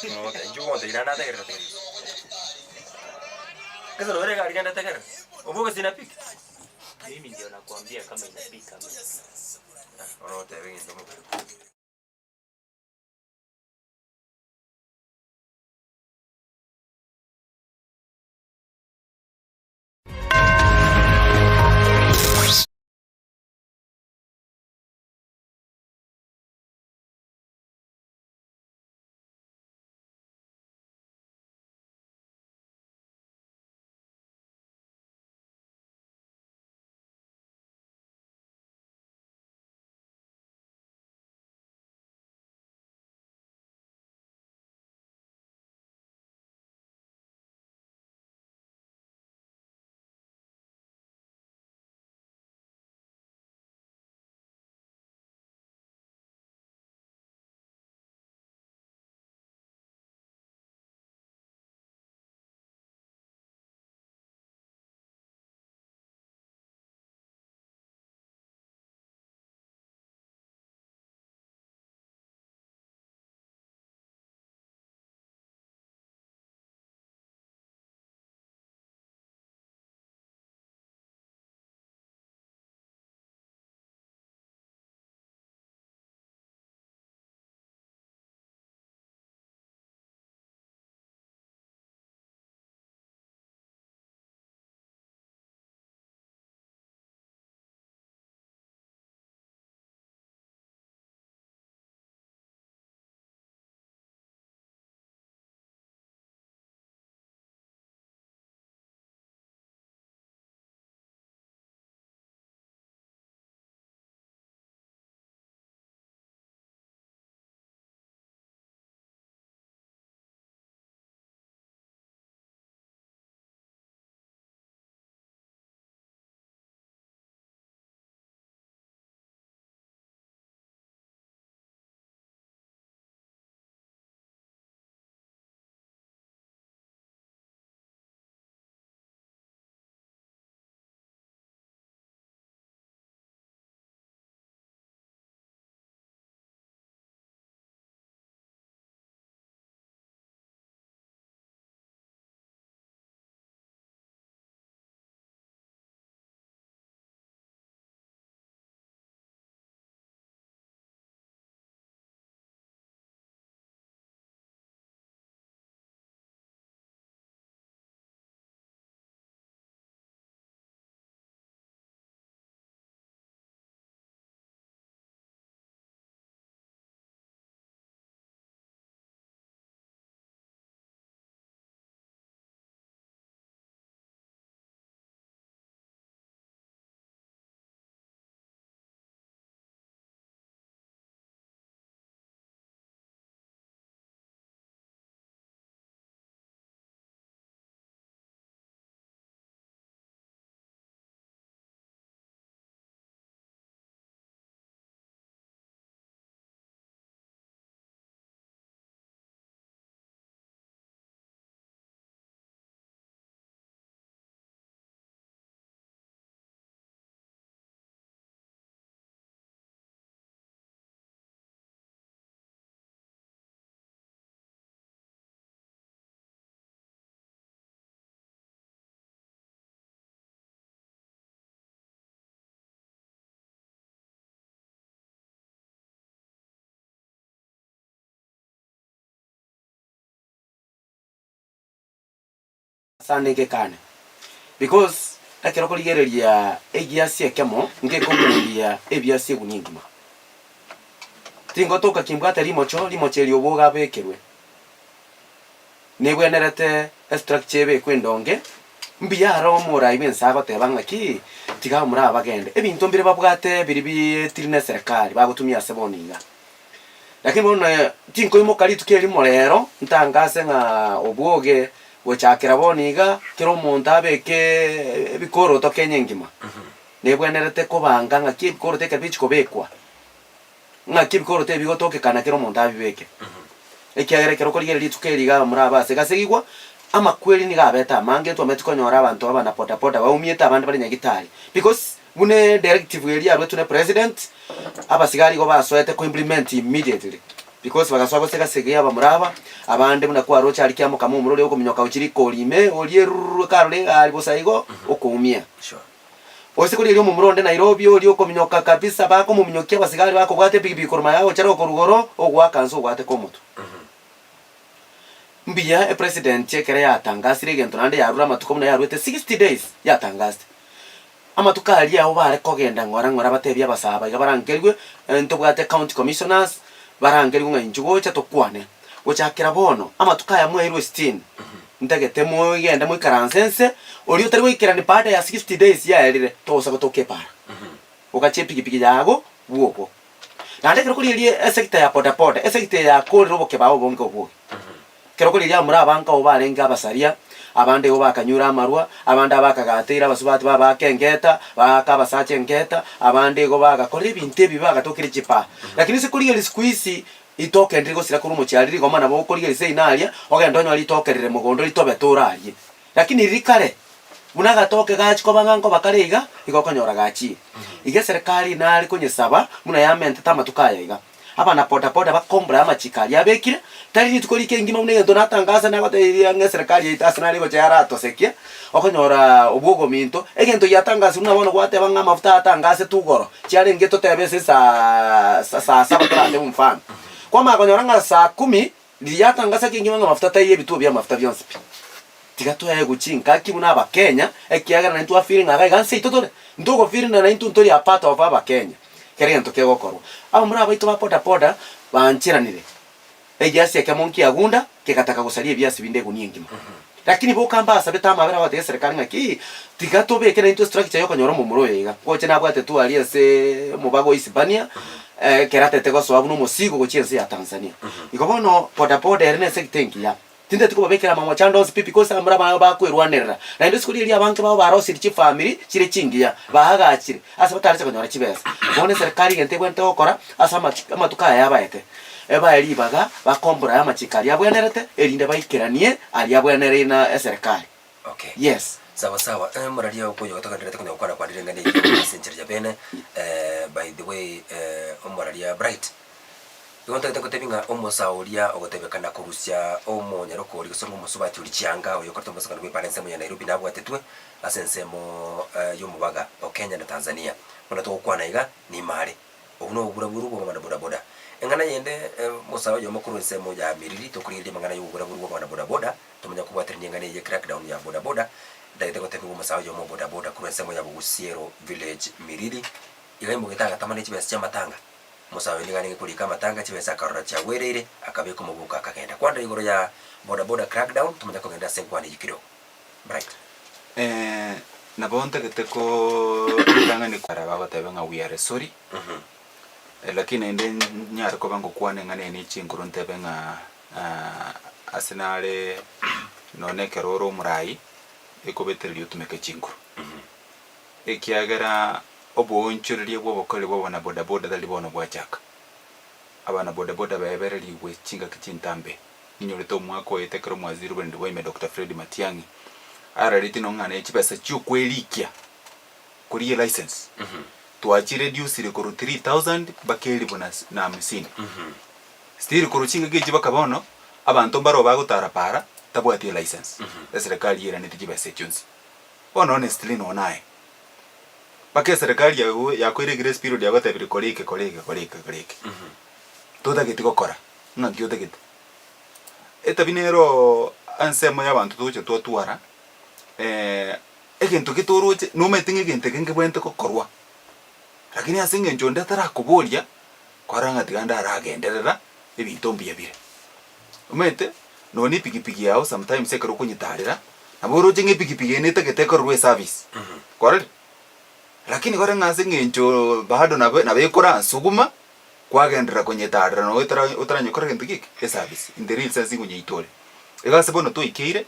Ngote, inche ogontebia naende ategerera tegerera. Gese nore egari genda tegerera. Oboke sinapika. Ah, bono ogoteba egento mobere. Sana egekane because ekero okorigereria egiasi ekemo ngekoguria ebiasi egunia engima. Tingotoka kimbwate rimocho, rimocho eri oboga abekerwe. Nebwenerete estructure ebekwe endonge, mbuya aro omorai bwense agoteba ng'aki tiga abamura aba bagende. Ebinto mbire babwate biri bietiri na eserekari bagotumia ase bono iga. Lakini bono tinkoimoka rituko erimo rero ntangase ng'a obwoge gochakera bono iga kera omonto abeke ebikoroto Kenya engima. Nebwenerete kobanga ng'aki ebikoroto ekero bigochi kobekwa, ng'aki ebikoroto ebi bigotokekana kera omonto abibeke. Ekiagera ekero okorigereria rituko eri iga abamura aba ase gasegigwa, amakweri nigo abete amange twamanyeti konyora abanto abana bodaboda baumiete abande bare nyagitari because Buna edirective eria yarwetwe ne president, abasigari igo basoete ko implement immediately because bagasoa gose gasegi abamura aba, abande buna kwaroche aria kiamokama omura oria okominyoka gochia rikori ime oria erururu ekarora egari bosa igo okoumia. Gose korigereria omomura onde Nairobi oria okominyoka kabisa bakomominyokia abasigari bakobwata epikipiki korwa maega agochera okorwa igoro ogoaka nse ogwateka omotwe. Mbuya epresident ekero yatangasire egento naende yarure amatuko buna yarwete 60 days yatangasete. Amatuko aria abwo bare kogenda ng'ora ng'ora batebie abasaaba iga barangerigwe, ntobwate county commissioners, barangerigwe ng'a inchuo gocha tokwane. Gochakera bono, amatuko aya mwairwe sitini, ntagete mogende moikaranse nse, oria otari goikerani baada ya 60 days yaerire, togosa gotoka epara. Ogache epikipiki yago bwogo. Naende ekero korigereria esector ya bodaboda, esector eye yakorire obokebao obonge obwoge. Ekero korigereria abamura abange abwo barenge abasaria, abande igo bakanyure amarwa, abande abakagateire abasubati babaaka engeta, baaka abasacha engeta, abande igo bagakorire ebinto ebibe bagatokire chipaa. Lakini ase korigereria siku hizi, ritoke ndiri gosira korwa omochie aria rigoma nabo okorigereria seino aria, ogende onyore ritoke rire mogondo ritobete orarie. Lakini riria kare, buna agatoke gachia koba ng'a nkoba kare iga, igo okonyora gachire. Iga eserekari nare konyesaba buna yamentete amatuko aya iga. Abana boda boda bakombora amachiko aria abekire, tari rituko rike engima buna egento natangasa nagotebiria ng'a eserekari yaito ase nare gocha yaratosekia, okonyora obwogominto, egento giatangasirwe buna bono gwateba ng'a amafuta atangasetwe igoro, chiarenge totebe ase esaa saa saba toratebe mfano. Kwamanya konyora ng'a saa kumi, riria yatangasa kengima ng'a amafuta taiyo ebituo bia amafuta bionsi pi. Tiga toegwe chingaki buna abakenya, ekiagera naintwe twafeel ng'a iga iga nse yaito tore, ntogofeel ng'a naintwe ntori a part of abakenya. Kera egento kegokorwa. Abamura abaito ba boda boda baancheranire, egiasi ekemo nkiagunda kegataka gosaria ebiasi binde egunia engima. Lakini boka mbasabete amabera bagotebi eserekari ng'aki, tiga tobeke naintwe estructure yokonyora omomura oyo iga. Ngoche nabwate tu aria ase omobago o Isibania, ekero atete gosoa buna omosigo gochia ense ya Tanzania. Igo bono boda boda ere nesector engiya. Tinteti kobabekera amang'ochando onsi pi because abamura abaya bakwerwanerera. Naende isiko riria abange babo barosirie chifamiri chire chingiya, baagachire ase batareche konyora chibesa. Bono eserekari egento ebwenerete gokora ase amachi amatuko aya yabaete, ebae ribaga bakombora aya amachiko aria abwenerete erinde baikeranie aria abwenereire na eserekari. Okay. Yes. Sawa sawa, eh, moraria okoyo togendererete konya gokwana kwanire eng'ana eyio ase enchera ya bene, eh, by the way, eh, omoraria Bright. Igo ntagete ngotebie ng'a omosae oria ogotebekana korusia omonyaroka oria gose omosubati oria chianga oyo okorete omosangano bw'epaara ensemo ya Nairobi nabwatetwe ase ensemo y'omobaga o Kenya na Tanzania. Buna togokwana iga nime are. Obwo noboburaburu bw'amang'ana bodaboda. Eng'ana yende omosae oyomo korwa ensemo ya Miriri tokorigereria amang'ana y'oboburaburu bw'amang'ana bodaboda tomanye kobwaterania eng'ana eye crackdown ya bodaboda ntagete gotebigwa omosae oyomo o bodaboda korwa ensemo ya Bugusiero village Miriri iga aimogete agatama ne chibesa chi'amatanga. Musa oyo nigo arenge korika amatanga chibesa akarora chiagwereire, akabeka omobuko akagenda. Kwanera igoro ya boda boda crackdown tomanya kogenda ase enkwana eyio kidogo. Bright. Eh, nabo ntagete ko ritang'ani kare bagoteba ng'a we are sorry, lakini naende nyare koba ngokwana eng'ana eye ne chinkuru ntebe ng'a ase nare nonye ekero ore omorai, ekobetereria otumeke chinkuru. Ekiagera oboonchoreria bw'obokoreri bw'abanabodaboda tari bono bwachaka. Abanabodaboda baebererigwe chingaki chintambe. Ninyorete omwaka oete ekero omwaziri oborendi bwa ime Doctor Fred Matiang'i araretie nong'a ne chibesa chi'okwerikia korigia license twachireducire korwa 3000 mpaka elifu na na hamsini. Still korwa chingaki echi mpaka bono abanto mbaro bagotara para tabwati elicense. Eserekari yairanete chibesa echio onsi. Bono honestly nonya aye, mpaka eserekari yago yakoire egrace period yagotebirie kora eke kora eke kora eke kora eke, totageti gokora, ng'aki otagete? Etabi nero ensemo ya abanto togocha twatwara, Egento gete oroche, nomanyete ng'a egento eke nkebwenerete gokorwa, lakini ase eng'encho onde atarakoboria, kwarora ng'a tiga ndaragenderera, ebinto mbuya bire. Omanyete, nonya na epikipiki yago sometimes ekero okonyetarera, nabo oroche ng'a epikipiki eye netagete ekorerwe eservice, kwarorire? Lakini kore ng'a ase eng'encho bado nabo nabo ekoransuguma, kwagenderera konyetarera nonya otara otaranyekora gento ki eke, eservice, in the real sense ngonyeitore. Igo ase bono twaikeire.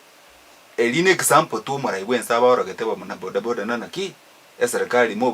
Eri ne example tu omorai bwense abaorogete bamuna bodaboda na naki eserekari mo.